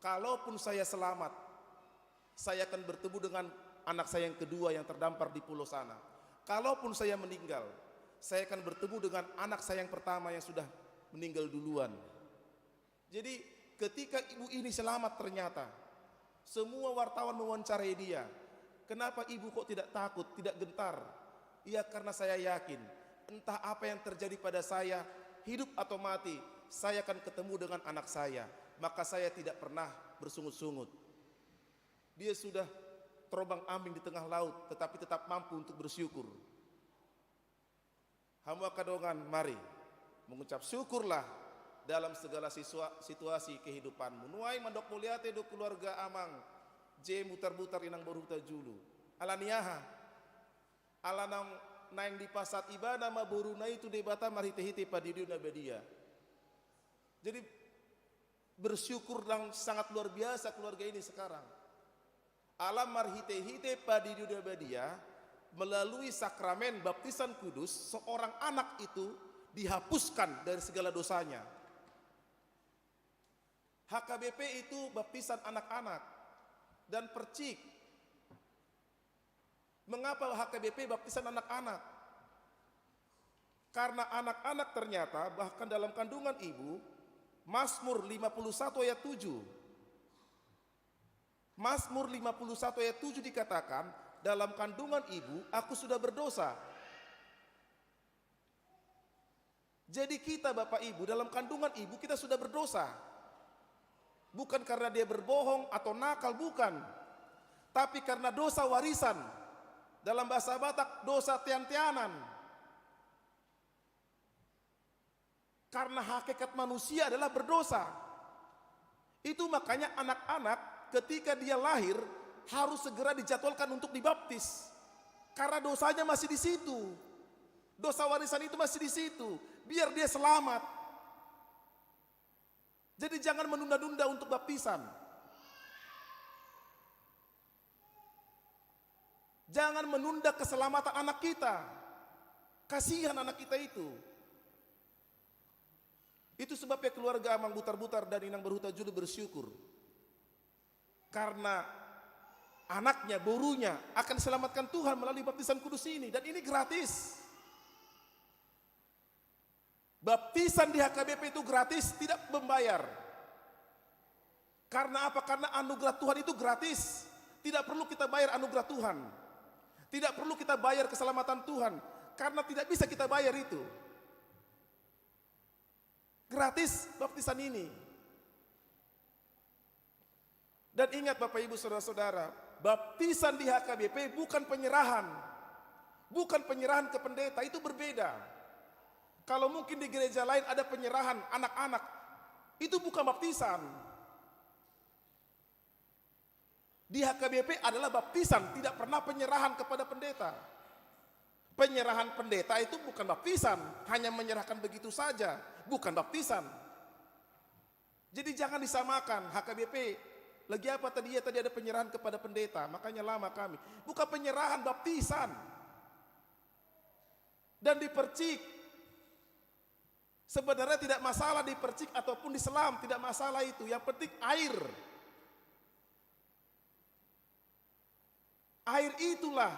"Kalaupun saya selamat, saya akan bertemu dengan anak saya yang kedua yang terdampar di pulau sana. Kalaupun saya meninggal, saya akan bertemu dengan anak saya yang pertama yang sudah meninggal duluan." Jadi, ketika ibu ini selamat ternyata, semua wartawan mewawancarai dia. "Kenapa ibu kok tidak takut, tidak gentar?" "Ya, karena saya yakin, entah apa yang terjadi pada saya, hidup atau mati, saya akan ketemu dengan anak saya. Maka saya tidak pernah bersungut-sungut." Dia sudah terombang-ambing di tengah laut, tetapi tetap mampu untuk bersyukur. Hamu angka dongan, mari mengucap syukurlah dalam segala sisua-, situasi kehidupanmu. Nuaeng mandok mauliate do keluarga Amang J Mutarbutar, Inang boru Hutajulu. Ala ni aha? Ala naung naeng dipasahat ibana ma boruna i tu Debata marhite-hite Pandidion Na Badia. Jadi, bersyukur yang sangat luar biasa keluarga ini sekarang. Ala marhite-hite Pandidion Na Badia, melalui sakramen baptisan kudus, seorang anak itu dihapuskan dari segala dosanya. H K B P itu baptisan anak-anak dan percik. Mengapa H K B P baptisan anak-anak? Karena anak-anak ternyata bahkan dalam kandungan ibu, Mazmur lima puluh satu ayat tujuh. Mazmur lima puluh satu ayat tujuh dikatakan, "Dalam kandungan ibu aku sudah berdosa." Jadi kita, Bapak Ibu, dalam kandungan ibu kita sudah berdosa. Bukan karena dia berbohong atau nakal, bukan. Tapi karena dosa warisan. Dalam bahasa Batak, dosa tean-teanan. Karena hakikat manusia adalah berdosa. Itu makanya anak-anak ketika dia lahir harus segera dijadwalkan untuk dibaptis. Karena dosanya masih di situ. Dosa warisan itu masih di situ. Biar dia selamat. Jadi jangan menunda-nunda untuk baptisan. Jangan menunda keselamatan anak kita. Kasihan anak kita itu. Itu sebabnya keluarga Amang Butar-Butar dan Inang boru Hutajulu bersyukur. Karena anaknya, borunya akan diselamatkan Tuhan melalui baptisan kudus ini. Dan ini gratis. Baptisan di H K B P itu gratis, tidak membayar. Karena apa? Karena anugerah Tuhan itu gratis. Tidak perlu kita bayar anugerah Tuhan. Tidak perlu kita bayar keselamatan Tuhan. Karena tidak bisa kita bayar itu. Gratis baptisan ini. Dan ingat, Bapak, Ibu, saudara-saudara, baptisan di H K B P bukan penyerahan. Bukan penyerahan ke pendeta, itu berbeda. Kalau mungkin di gereja lain ada penyerahan anak-anak, itu bukan baptisan. Di H K B P adalah baptisan, tidak pernah penyerahan kepada pendeta. Penyerahan pendeta itu bukan baptisan, hanya menyerahkan begitu saja, bukan baptisan. Jadi jangan disamakan, H K B P, lagi apa tadi, ya, tadi ada penyerahan kepada pendeta, makanya lama kami. Bukan penyerahan, baptisan. Dan dipercik. Sebenarnya tidak masalah dipercik ataupun diselam, tidak masalah itu. Yang penting air. Air itulah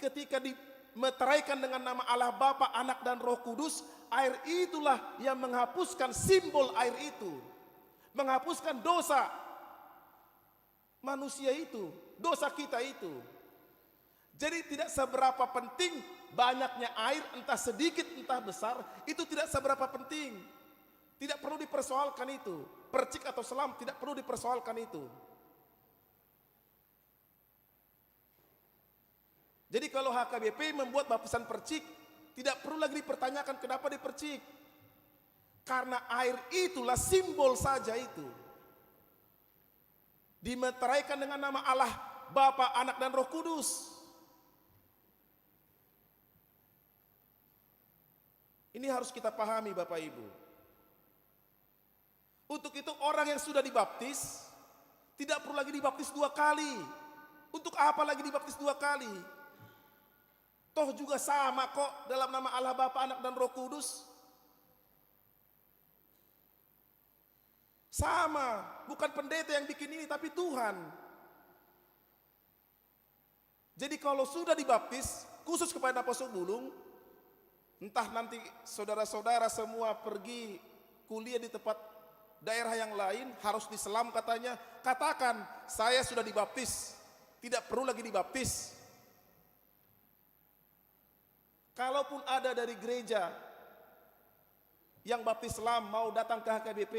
ketika dimeteraikan dengan nama Allah Bapa, Anak, dan Roh Kudus, air itulah yang menghapuskan simbol air itu. Menghapuskan dosa manusia itu, dosa kita itu. Jadi tidak seberapa penting banyaknya air, entah sedikit, entah besar, itu tidak seberapa penting. Tidak perlu dipersoalkan itu. Percik atau selam tidak perlu dipersoalkan itu. Jadi kalau H K B P membuat baptisan percik, tidak perlu lagi dipertanyakan kenapa dipercik. Karena air itulah simbol saja itu. Dimeteraikan dengan nama Allah, Bapa, Anak, dan Roh Kudus. Ini harus kita pahami, Bapak Ibu. Untuk itu, orang yang sudah dibaptis tidak perlu lagi dibaptis dua kali. Untuk apa lagi dibaptis dua kali? Toh juga sama kok dalam nama Allah Bapa, Anak, dan Roh Kudus. Sama, bukan pendeta yang bikin ini, tapi Tuhan. Jadi kalau sudah dibaptis, khusus kepada Naposo Bulung, entah nanti saudara-saudara semua pergi kuliah di tempat daerah yang lain, harus diselam katanya, katakan, "Saya sudah dibaptis, tidak perlu lagi dibaptis." Kalaupun ada dari gereja yang baptis selam mau datang ke H K B P,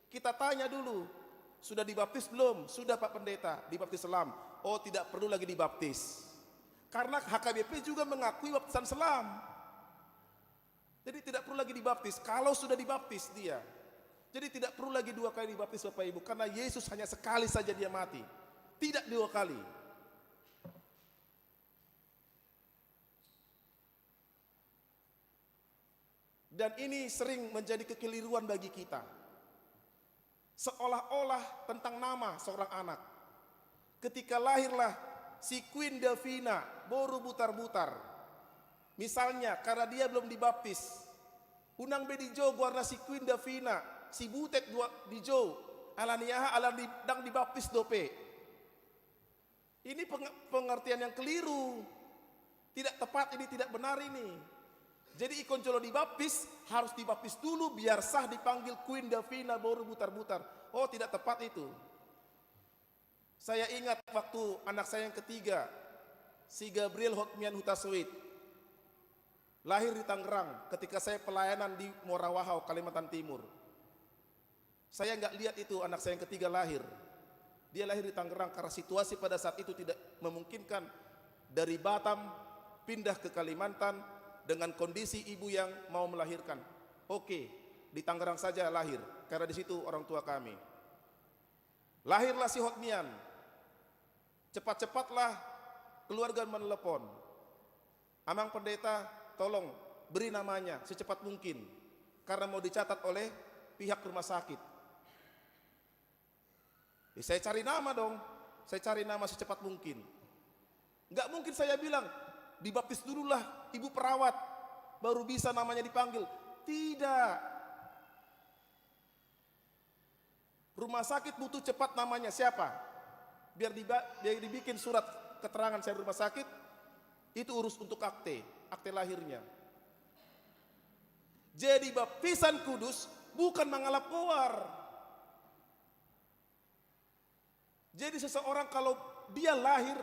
kita tanya dulu, "Sudah dibaptis belum?" "Sudah, Pak Pendeta, dibaptis selam." "Oh, tidak perlu lagi dibaptis." Karena H K B P juga mengakui baptisan selam. Jadi tidak perlu lagi dibaptis kalau sudah dibaptis dia. Jadi tidak perlu lagi dua kali dibaptis, Bapak Ibu, karena Yesus hanya sekali saja dia mati. Tidak dua kali. Dan ini sering menjadi kekeliruan bagi kita. Seolah-olah tentang nama seorang anak. Ketika lahirlah si Queen Davina, boru Butarbutar. Misalnya, karena dia belum dibaptis, unang be dijou goarna si Queen Davina, si butek dua dijou, ala ni aha, ala ni ndang dibaptis dope. Ini peng-, pengertian yang keliru. Tidak tepat ini, tidak benar ini. Jadi ingkon jolo dibaptis, harus dibaptis dulu biar sah dipanggil Queen Davina boru Butarbutar. Oh, tidak tepat itu. Saya ingat waktu anak saya yang ketiga, si Gabriel Hotmian Hutasoit, lahir di Tangerang ketika saya pelayanan di Muara Wahau, Kalimantan Timur. Saya nggak lihat itu anak saya yang ketiga lahir. Dia lahir di Tangerang karena situasi pada saat itu tidak memungkinkan, dari Batam pindah ke Kalimantan dengan kondisi ibu yang mau melahirkan. Oke, di Tangerang saja lahir, karena di situ orang tua kami. Lahirlah si Hotmian. Cepat-cepatlah keluarga menelepon, "Amang Pendeta, tolong beri namanya secepat mungkin, karena mau dicatat oleh pihak rumah sakit." Ya, saya cari nama dong, saya cari nama secepat mungkin. Nggak mungkin saya bilang, "Dibaptis dululah ibu perawat, baru bisa namanya dipanggil." Tidak. Rumah sakit butuh cepat namanya siapa? Biar diba-, biar dibikin surat keterangan saya rumah sakit, itu urus untuk akte, akte lahirnya. Jadi baptisan kudus bukan mangalap goar. Jadi seseorang kalau dia lahir,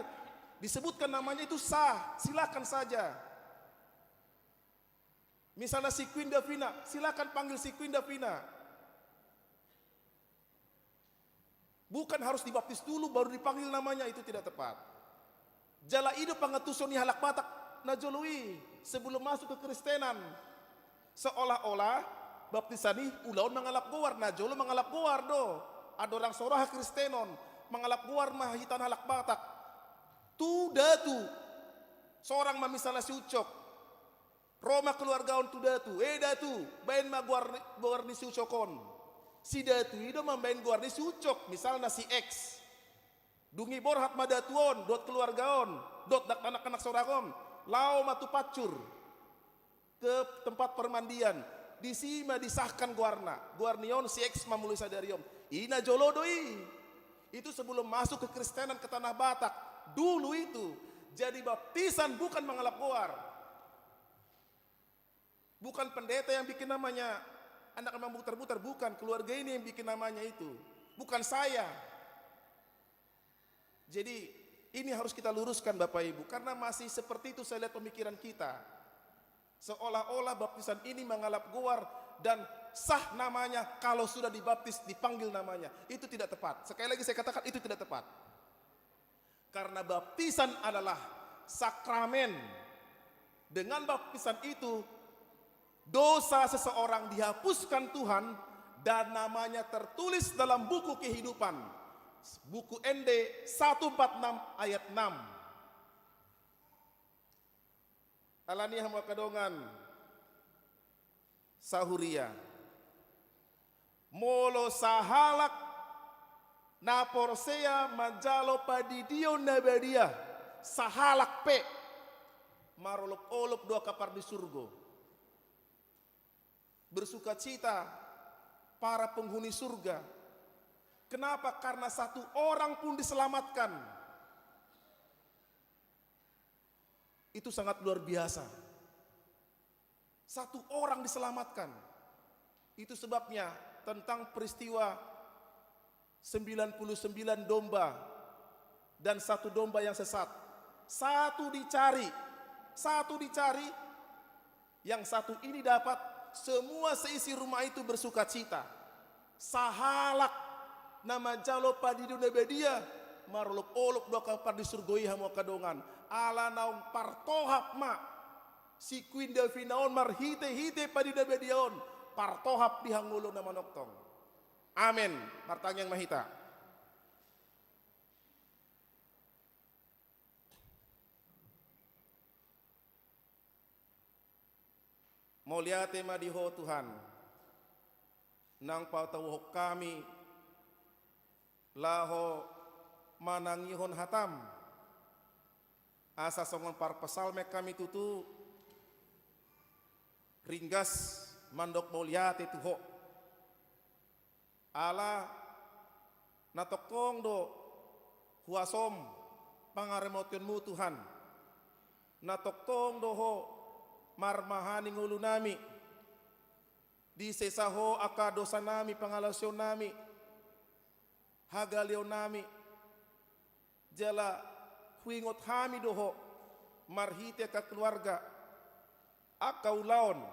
disebutkan namanya itu sah, silakan saja. Misalnya si Queen Davina, silakan panggil si Queen Davina. Bukan harus dibaptis dulu baru dipanggil namanya, itu tidak tepat. Jala i do pangantusion ni halak Batak na jolo i sebelum masuk kekristenan. Seolah-olah baptisan i ulaon mangalap goar, na jolo mangalap goar do. Andorang so ro hakristenon, mangalap goar ma hita halak Batak. Tu datu, sorang ma misalna si Ucok. Ro ma keluarga on tu datu, "Eh datu, baen ma goar ni, goar ni si Ucok on." Si datu i do mambaen goar ni si Ucok, misalna si X. Dung i borhat ma datu on dohot keluarga on dohot dakdanak na sorang on, laho ma tu pancur, ke tempat permandian. Disi ma disahkan goarna. Goar ni on si X ma mulai sadari on. I na jolo do i. Itu sebelum masuk kekristenan ke Tanah Batak. Dulu itu. Jadi baptisan bukan mangalap goar. Bukan pendeta yang bikin namanya, anak memang mutar-mutar, bukan. Keluarga ini yang bikin namanya itu. Bukan saya. Jadi, ini harus kita luruskan, Bapak Ibu, karena masih seperti itu saya lihat pemikiran kita. Seolah-olah baptisan ini mangalap goar dan sah namanya kalau sudah dibaptis, dipanggil namanya. Itu tidak tepat. Sekali lagi saya katakan, itu tidak tepat. Karena baptisan adalah sakramen. Dengan baptisan itu, dosa seseorang dihapuskan Tuhan dan namanya tertulis dalam buku kehidupan. Buku Ende satu empat enam ayat enam. Alani i hamu angka dongan sahuria. Molo sahalak na porsea manjalo padidion na badia, sahalak pe, marolop-olop do angka pardisurgo. Bersukacita para penghuni surga. Kenapa? Karena satu orang pun diselamatkan. Itu sangat luar biasa. Satu orang diselamatkan. Itu sebabnya tentang peristiwa sembilan puluh sembilan domba dan satu domba yang sesat. Satu dicari, satu dicari, yang satu ini dapat, semua seisi rumah itu bersukacita. Sahalak na manjalo padidion na badia, marolop-olop do angka pardisurgo i hamu angka dongan. Ala naung partohap ma si Queen Davina on marhite-hite padidion na badia on, partohap di hangoluan na manongtong. Amen. Martangiang ma hita. Mauliate ma di Ho Tuhan, naung patauhon hami laho manangihon hataM, asa songon parpsalmen hami tutu ringgas mandok mauliate tu Ho. Ala na tongtong do huasoM pangaramotionMu Tuhan, na tongtong do Ho marmahani ngolunami, disesa Ho angka dosanami, pangalaosionnami, hagaleonnami, jala huingot hami do Ho marhite angka keluarga, angka ulaon,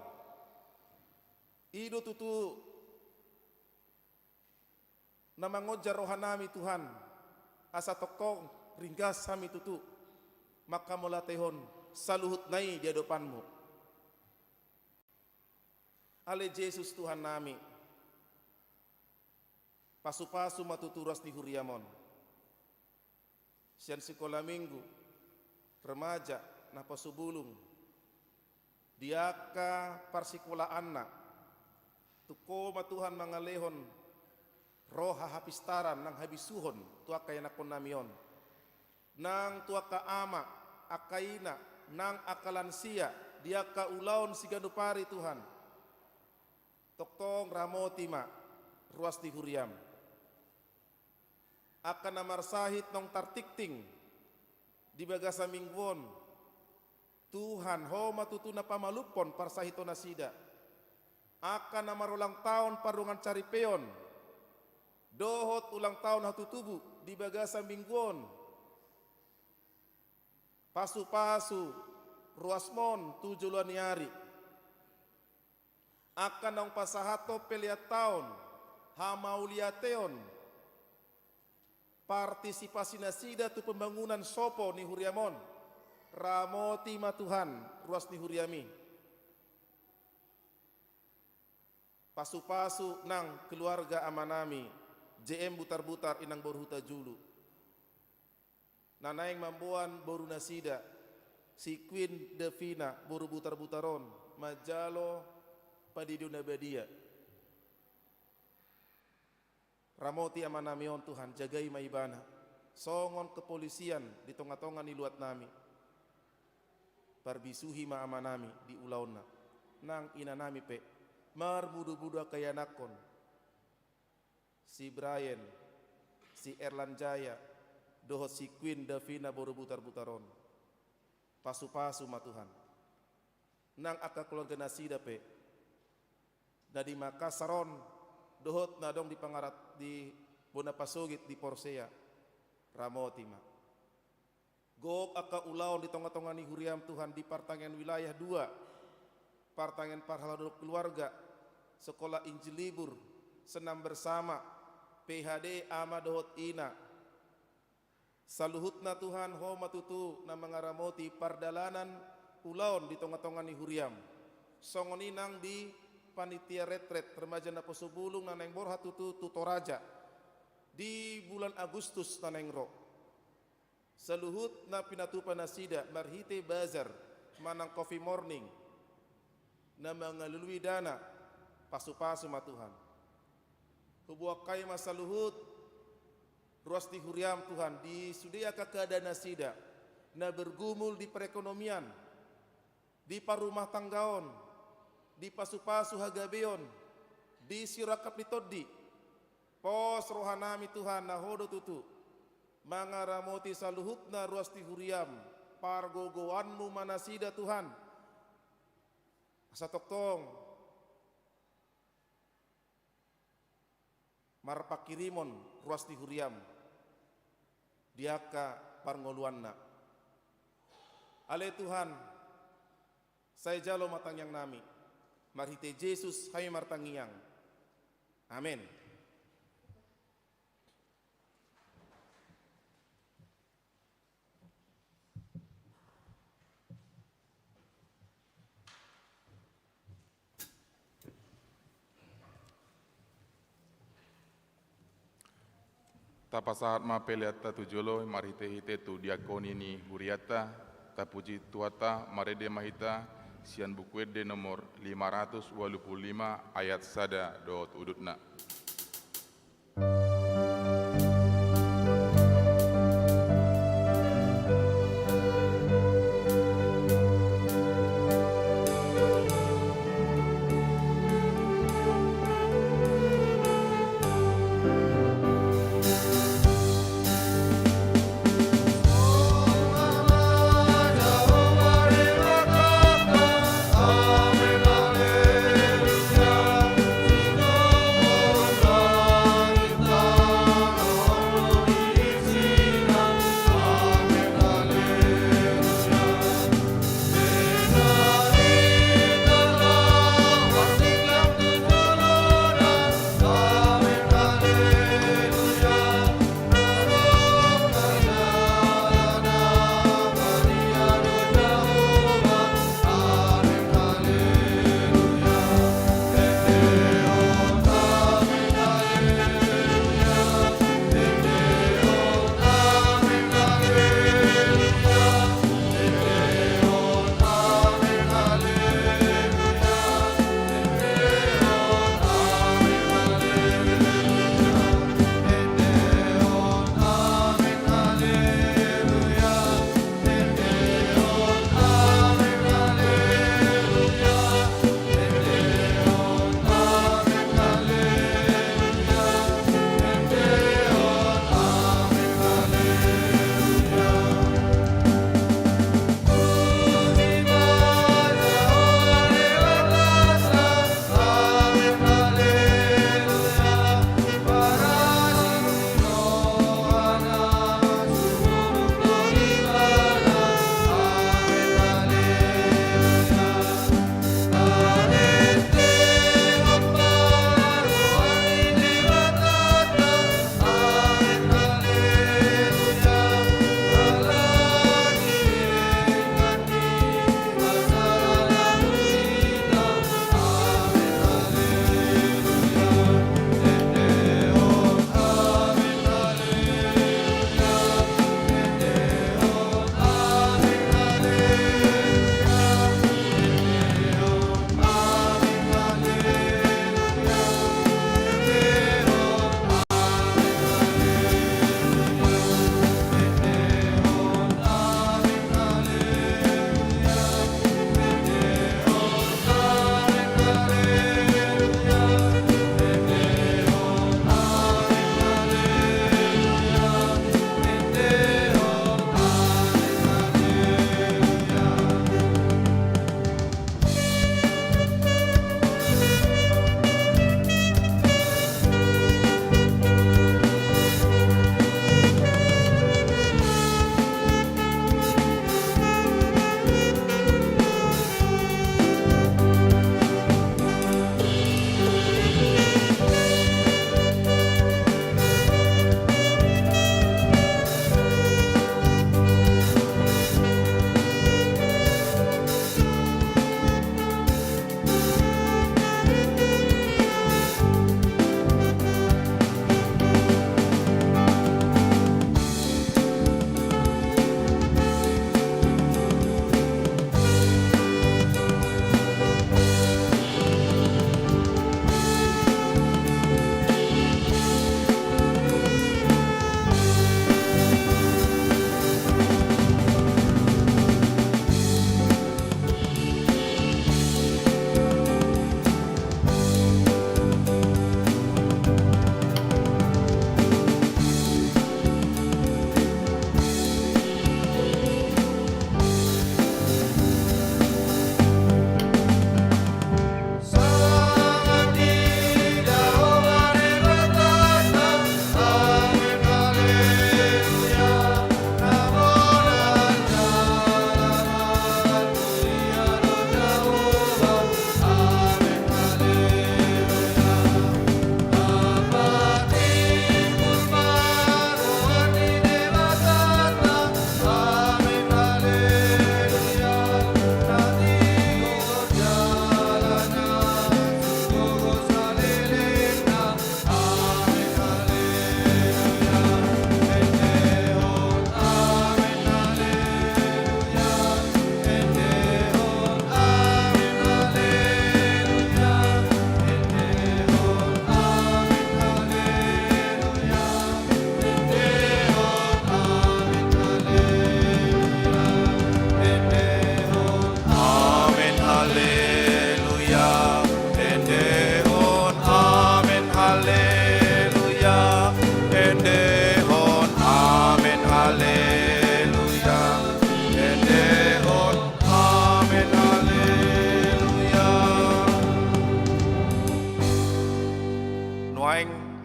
i do tutu na mangonjar rohanami Tuhan, asa tongtong ringgas hami tutu manghamauliatehon saluhutna i di adopanMu. Ale Jesus Tuhannami, pasu-pasu ma tutu ruas ni huriaM on. Sian sikola minggu, remaja, naposobulung, di angka parsikolaanna, tung Ho ma Tuhan mangalehon roha hapistaran nang habisuhon tu angka ianakkonnami on. Nang tu angka ama, angka ina, nang angka lansia, di angka ulaon siganup ari Tuhan. Tongtong ramoti ma ruas ni huriaM. Angka na marsahit naung tartingting di bagasan minggu on, Tuhan, Ho ma tutu na pamalumhon parsahiton nasida. Angka na marulang taon pardongan saripeon dohot ulang taon hatutubu di bagasan minggu on, pasu-pasu ruasMon tu joloan ni ari. Angka naung pasahathon pelean taon, hamauliateon, partisipasi nasida tu pembangunan sopo ni huriaM on, ramoti ma Tuhan ruas ni huriaM i. Pasu-pasu nang keluarga amanami, J M Butar-butar, inang boru Hutajulu, na naeng mamboan boru nasida, si Queen Davina boru Butar-butar on, manjalo padidion na badia. Ramoti amanami on Tuhan, jagai ma ibana songon kepolisian di tonga-tonga ni luatnami. Parbisuhi ma amanami di ulaonna, nang inanami pe. Marmudu-mudu angka ianakhon, si Brian, si Erlan Jaya, dohot si Queen Davina boru Butarbutar on. Pasu-pasu ma Tuhan. Nang angka keluarga nasida pe, na di Makassar on, dohot na adong di pangarat di bona pasogit di Porsea, ramoti ma. Gok angka ulaon di tonga-tonga ni huriam Tuhan, di partangiangan wilayah dua, partangiangan parhalado dohot keluarga, sekolah Injil Libur, senam bersama, P H D ama dohot ina. Saluhutna Tuhan, Ho ma tutu na mangaramoti pardalanan ulaon di tonga-tonga ni huriam. Songon i nang di panitia retret remaja Naposobulung na naeng borhat tutu tu Toraja di bulan Agustus na naeng ro. Saluhut na pinatupa nasida marhite bazar manang coffee morning na mangalului dana, pasu-pasu ma Tuhan. Huboan hami ma saluhut ruas ni huriam Tuhan, di sude angka keadaan nasida na bergumul di perekonomian, di parrumahtanggaon, di pasu-pasu hagabeon, di sirangkap ni tondi. Pos rohanami Tuhan, na Ho do tutu mangaramoti saluhutna ruas ni huriam, pargogoanmu ma nasida Tuhan. Asa tongtong marpanghirimon ruas ni huriam di angka parngoluanna. Ale Tuhan, sai jalo ma tangiangnami. Marhite Jesus hami martangiang. Amen. Tapasahat ma peleanta tu jolo marhite-hite tu diakoni ni hurianta, tapuji Tuhanta, marende ma hita sian Buku Ende nomor lima ratus ualu pulu lima ayat sada dohot udutna.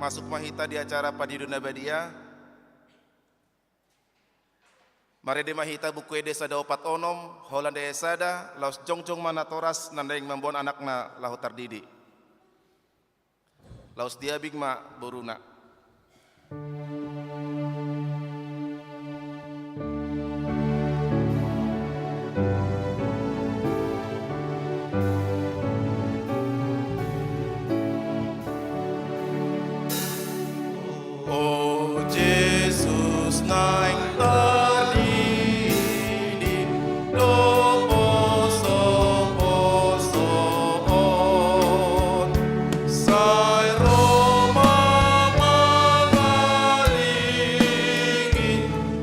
Masuk ma hita di acara Pandidion na Badia. Marende ma hita Buku Ende sada opat onom, Holanda sada, laos jongjong ma natoras na naeng mamboan anakna laho tardidi. Laos diabing ma boruna. O Jesus, naeng tardidi do poso-poso on, sai ro ma mangaligi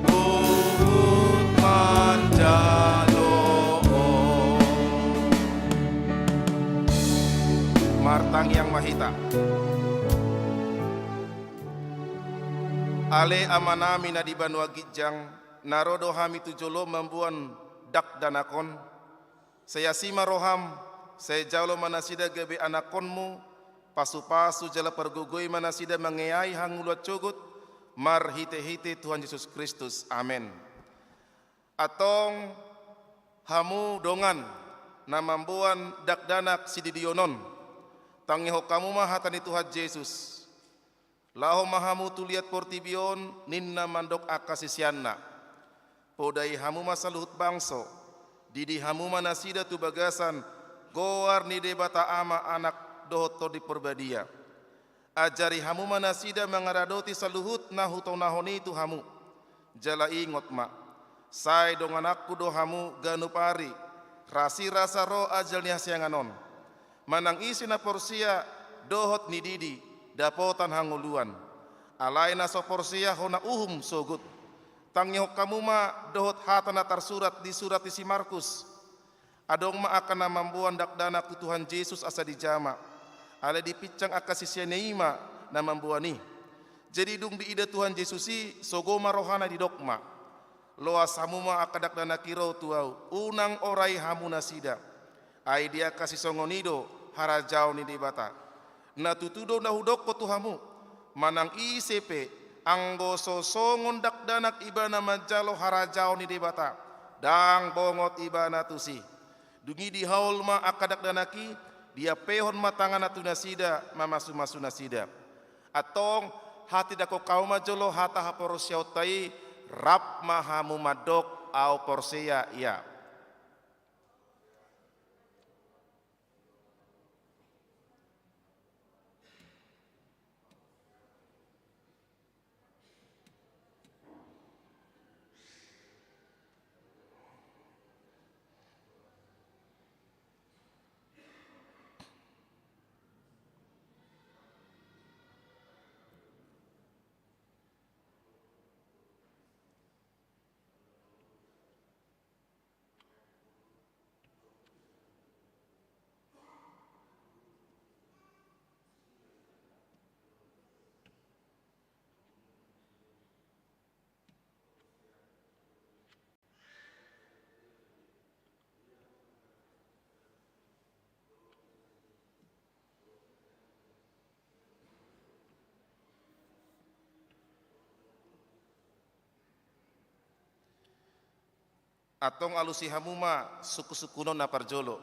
huhut manjalo on. Martangiang ma hita. Ale Amanami na di banua ginjang, na ro do hami tu jolo mamboan dakdanak on. Sai asi ma roham, sai jalo ma nasida gabe anakkonmu, pasu-pasu jala pargogoi ma nasida mangeahi hangoluan sogot, marhite-hite Tuhan Jesus Kristus. Amen. Antong hamu dongan na mamboan dakdanak sididion on, tangihon hamu ma hata ni Tuhan Jesus. Laho ma hamu tu liat portibi on, ninna mandok angka siseanna. Podai hamu ma saluhut bangso, didi hamu ma nasida tu bagasan goar ni Debata Ama, Anak dohot Tondi Porbadia. Ajari hamu ma nasida mangaradoti saluhut na hutonahon i tu hamu. Jala ingot ma, sai dongananku do hamu ganup ari, rasirasa ro ajal ni hasiangan on. Manang ise na porsea dohot nididi, dapotan hangoluan. Alai na so porsea hona uhum sogot. Tangihon hamu ma dohot hata na tarsurat di surat ni si Markus. Adong ma angka na mamboan dakdanak tu Tuhan Jesus asa dijama. Alai dipinsang angka siseanna i ma na mamboan i. Jadi dung diida Tuhan Jesus i, sogo ma rohana, didok ma: Loas hamu ma angka dakdanak i ro tu ahu, unang orai hamu nasida. Ai di angka sisongon i do harajaon ni Debata. Na tutu do na hudokkon tu hamu, manang ise pe, anggo so songon dakdanak ibana manjalo harajaon ni Debata, ndang bongot ibana tusi. Dung i dihaol ma angka dakdanak i, diampehon ma tanganna tu nasida, mamasu-masu nasida. Antong, hatindangkon hamu ma jolo hata haporseaonta i, rap ma hamu mandok: Ahu porsea, ia. Antong alusi hamu ma sungkun-sungkunon na parjolo.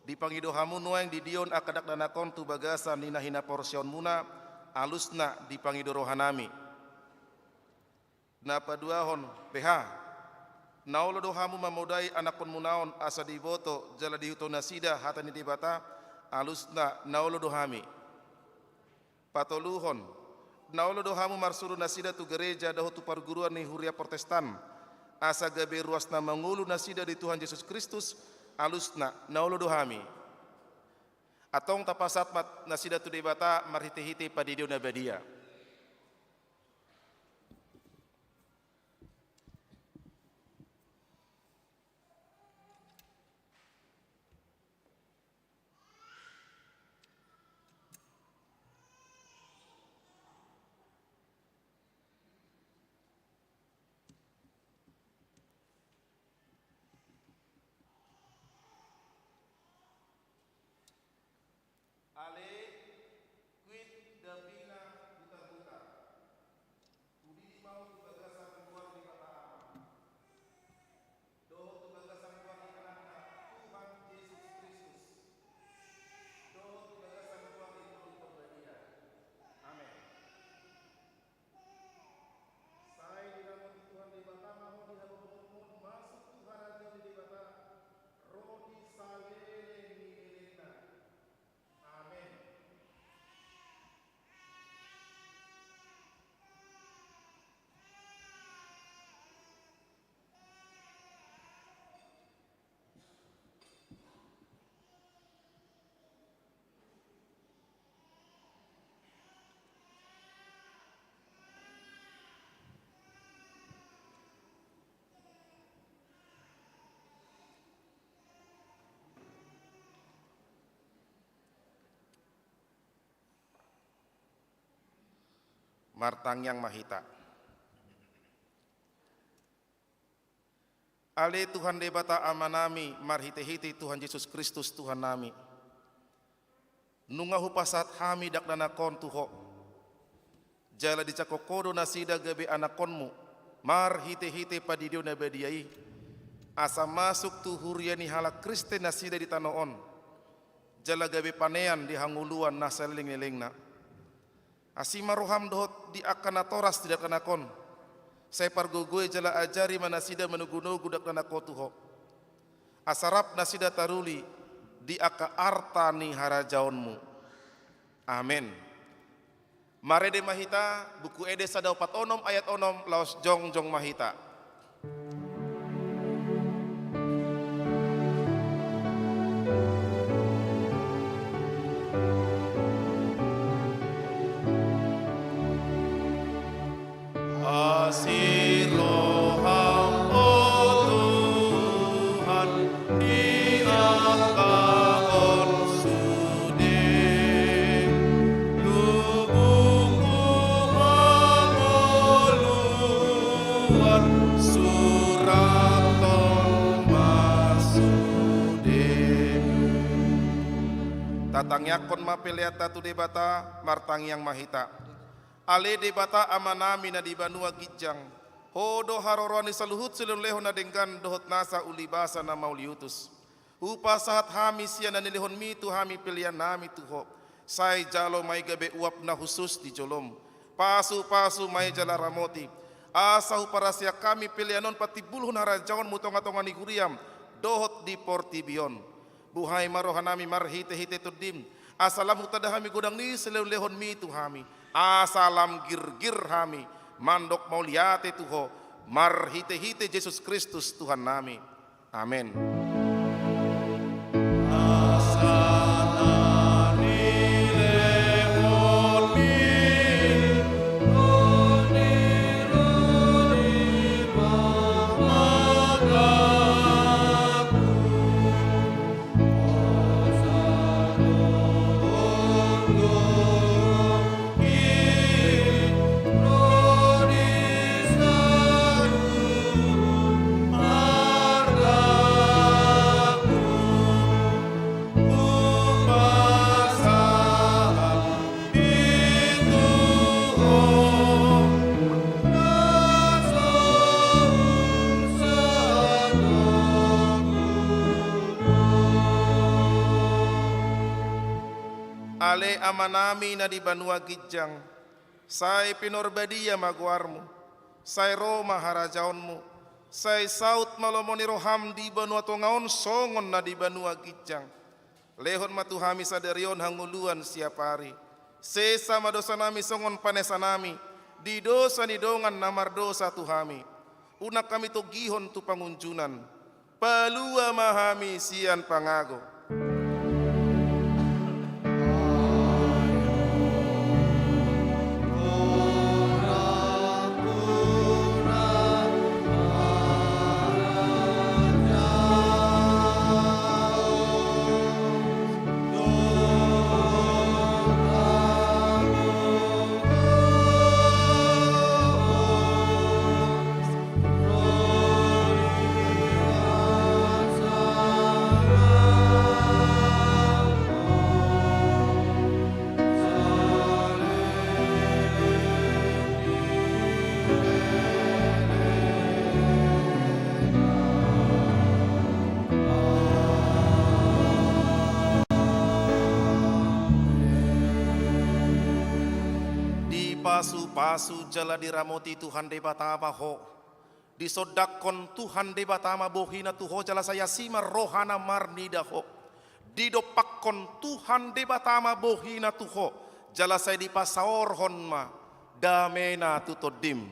Dipangido hamu nuaeng didion angka dakdanak on tu bagasan ni na hinaporseaonmuna, alusna dipangido rohanami. Na paduahon, beha. Na olo do hamu mamodai anakkonmuna on asa diboto jala diihuthon nasida hata ni Debata, alusna na olo do hami. Patoluhon, na olo do hamu marsuru nasida tu gareja dohot tu parguruan ni huria Protestan, asa gabe ruas na mangolu nasida di Tuhan Jesus Kristus, alusna na olo do hami. Antong tapasahat ma nasida tu Debata marhite-hite pandidion na badia. Ale, quid dapina Martangiang ma hita. Ale Tuhan Debata Amanami, marhitehite Tuhan Jesus Kristus Tuhannami, nunga hupasahat hami dakdanak on tu Ho, jala dijangkon Ho do nasida gabe anakkonmu, marhitehite pandidion na badia i, asa masuk tu huria ni halak Kristen nasida di tano on, jala gabe panean di hangoluan na saleleng ni lelengna. Asi ma roham dohot di angka natoras di dakdanak on. Sai pargogoi jala ajari ma nasida manogunogu dakdanak on tu Ho, asa rap nasida taruli di angka arta ni harajaonmu. Amen. Marende ma hita, Buku Ende sada opat onom ayat onom, laos jongjong ma hita. Asi roham, o Tuhan, di angka on sude, lubungku hangoluan, surathon ma sude. Tatangiangkon ma peleanta tu Debata, martangiang ma hita. Ale Debata Amanami na di banua ginjang, Ho do haroroan ni saluhut silehonlehon na denggan dohot nasa ulibasa na mauliutus. Hupasahat hami sian na nilehonmi tu hami peleannami tu Ho. Sai jalo ma i gabe uap na hushus di jolom. Pasupasu ma i jala ramoti, asa huparasiak hami pelean on patimbulhon harajaonmu tongatonga ni huriam dohot di portibi on. Buhai ma rohanami marhitehite Tondim, asa lam hutanda hami godang ni silehonlehonmi tu hami, asa lam girgir hami mandok mauliate tu Ho, marhitehite Jesus Kristus Tuhannami. Amen. Ale Amanami na di banua ginjang, sai pinorbadia ma goarmu, sai ro ma harajaonmu, sai saut ma lomo ni roham di banua tonga on songon na di banua ginjang. Lehon ma tu hami sadari on hangoluan siapari. Sesa ma dosanami songon panesanami di dosa ni dongan na mardosa tu hami. Unang hami togihon tu pangunjunan. Palua ma hami sian pangago. Dipasupasu jala diramoti Tuhan Debata ma ho. Disondangkon Tuhan Debata ma bohina tu ho jala sai asi ma rohana marnida ho. Didompakkon Tuhan Debata ma bohina tu ho jala sai dipasaorhon ma damena tu tondim.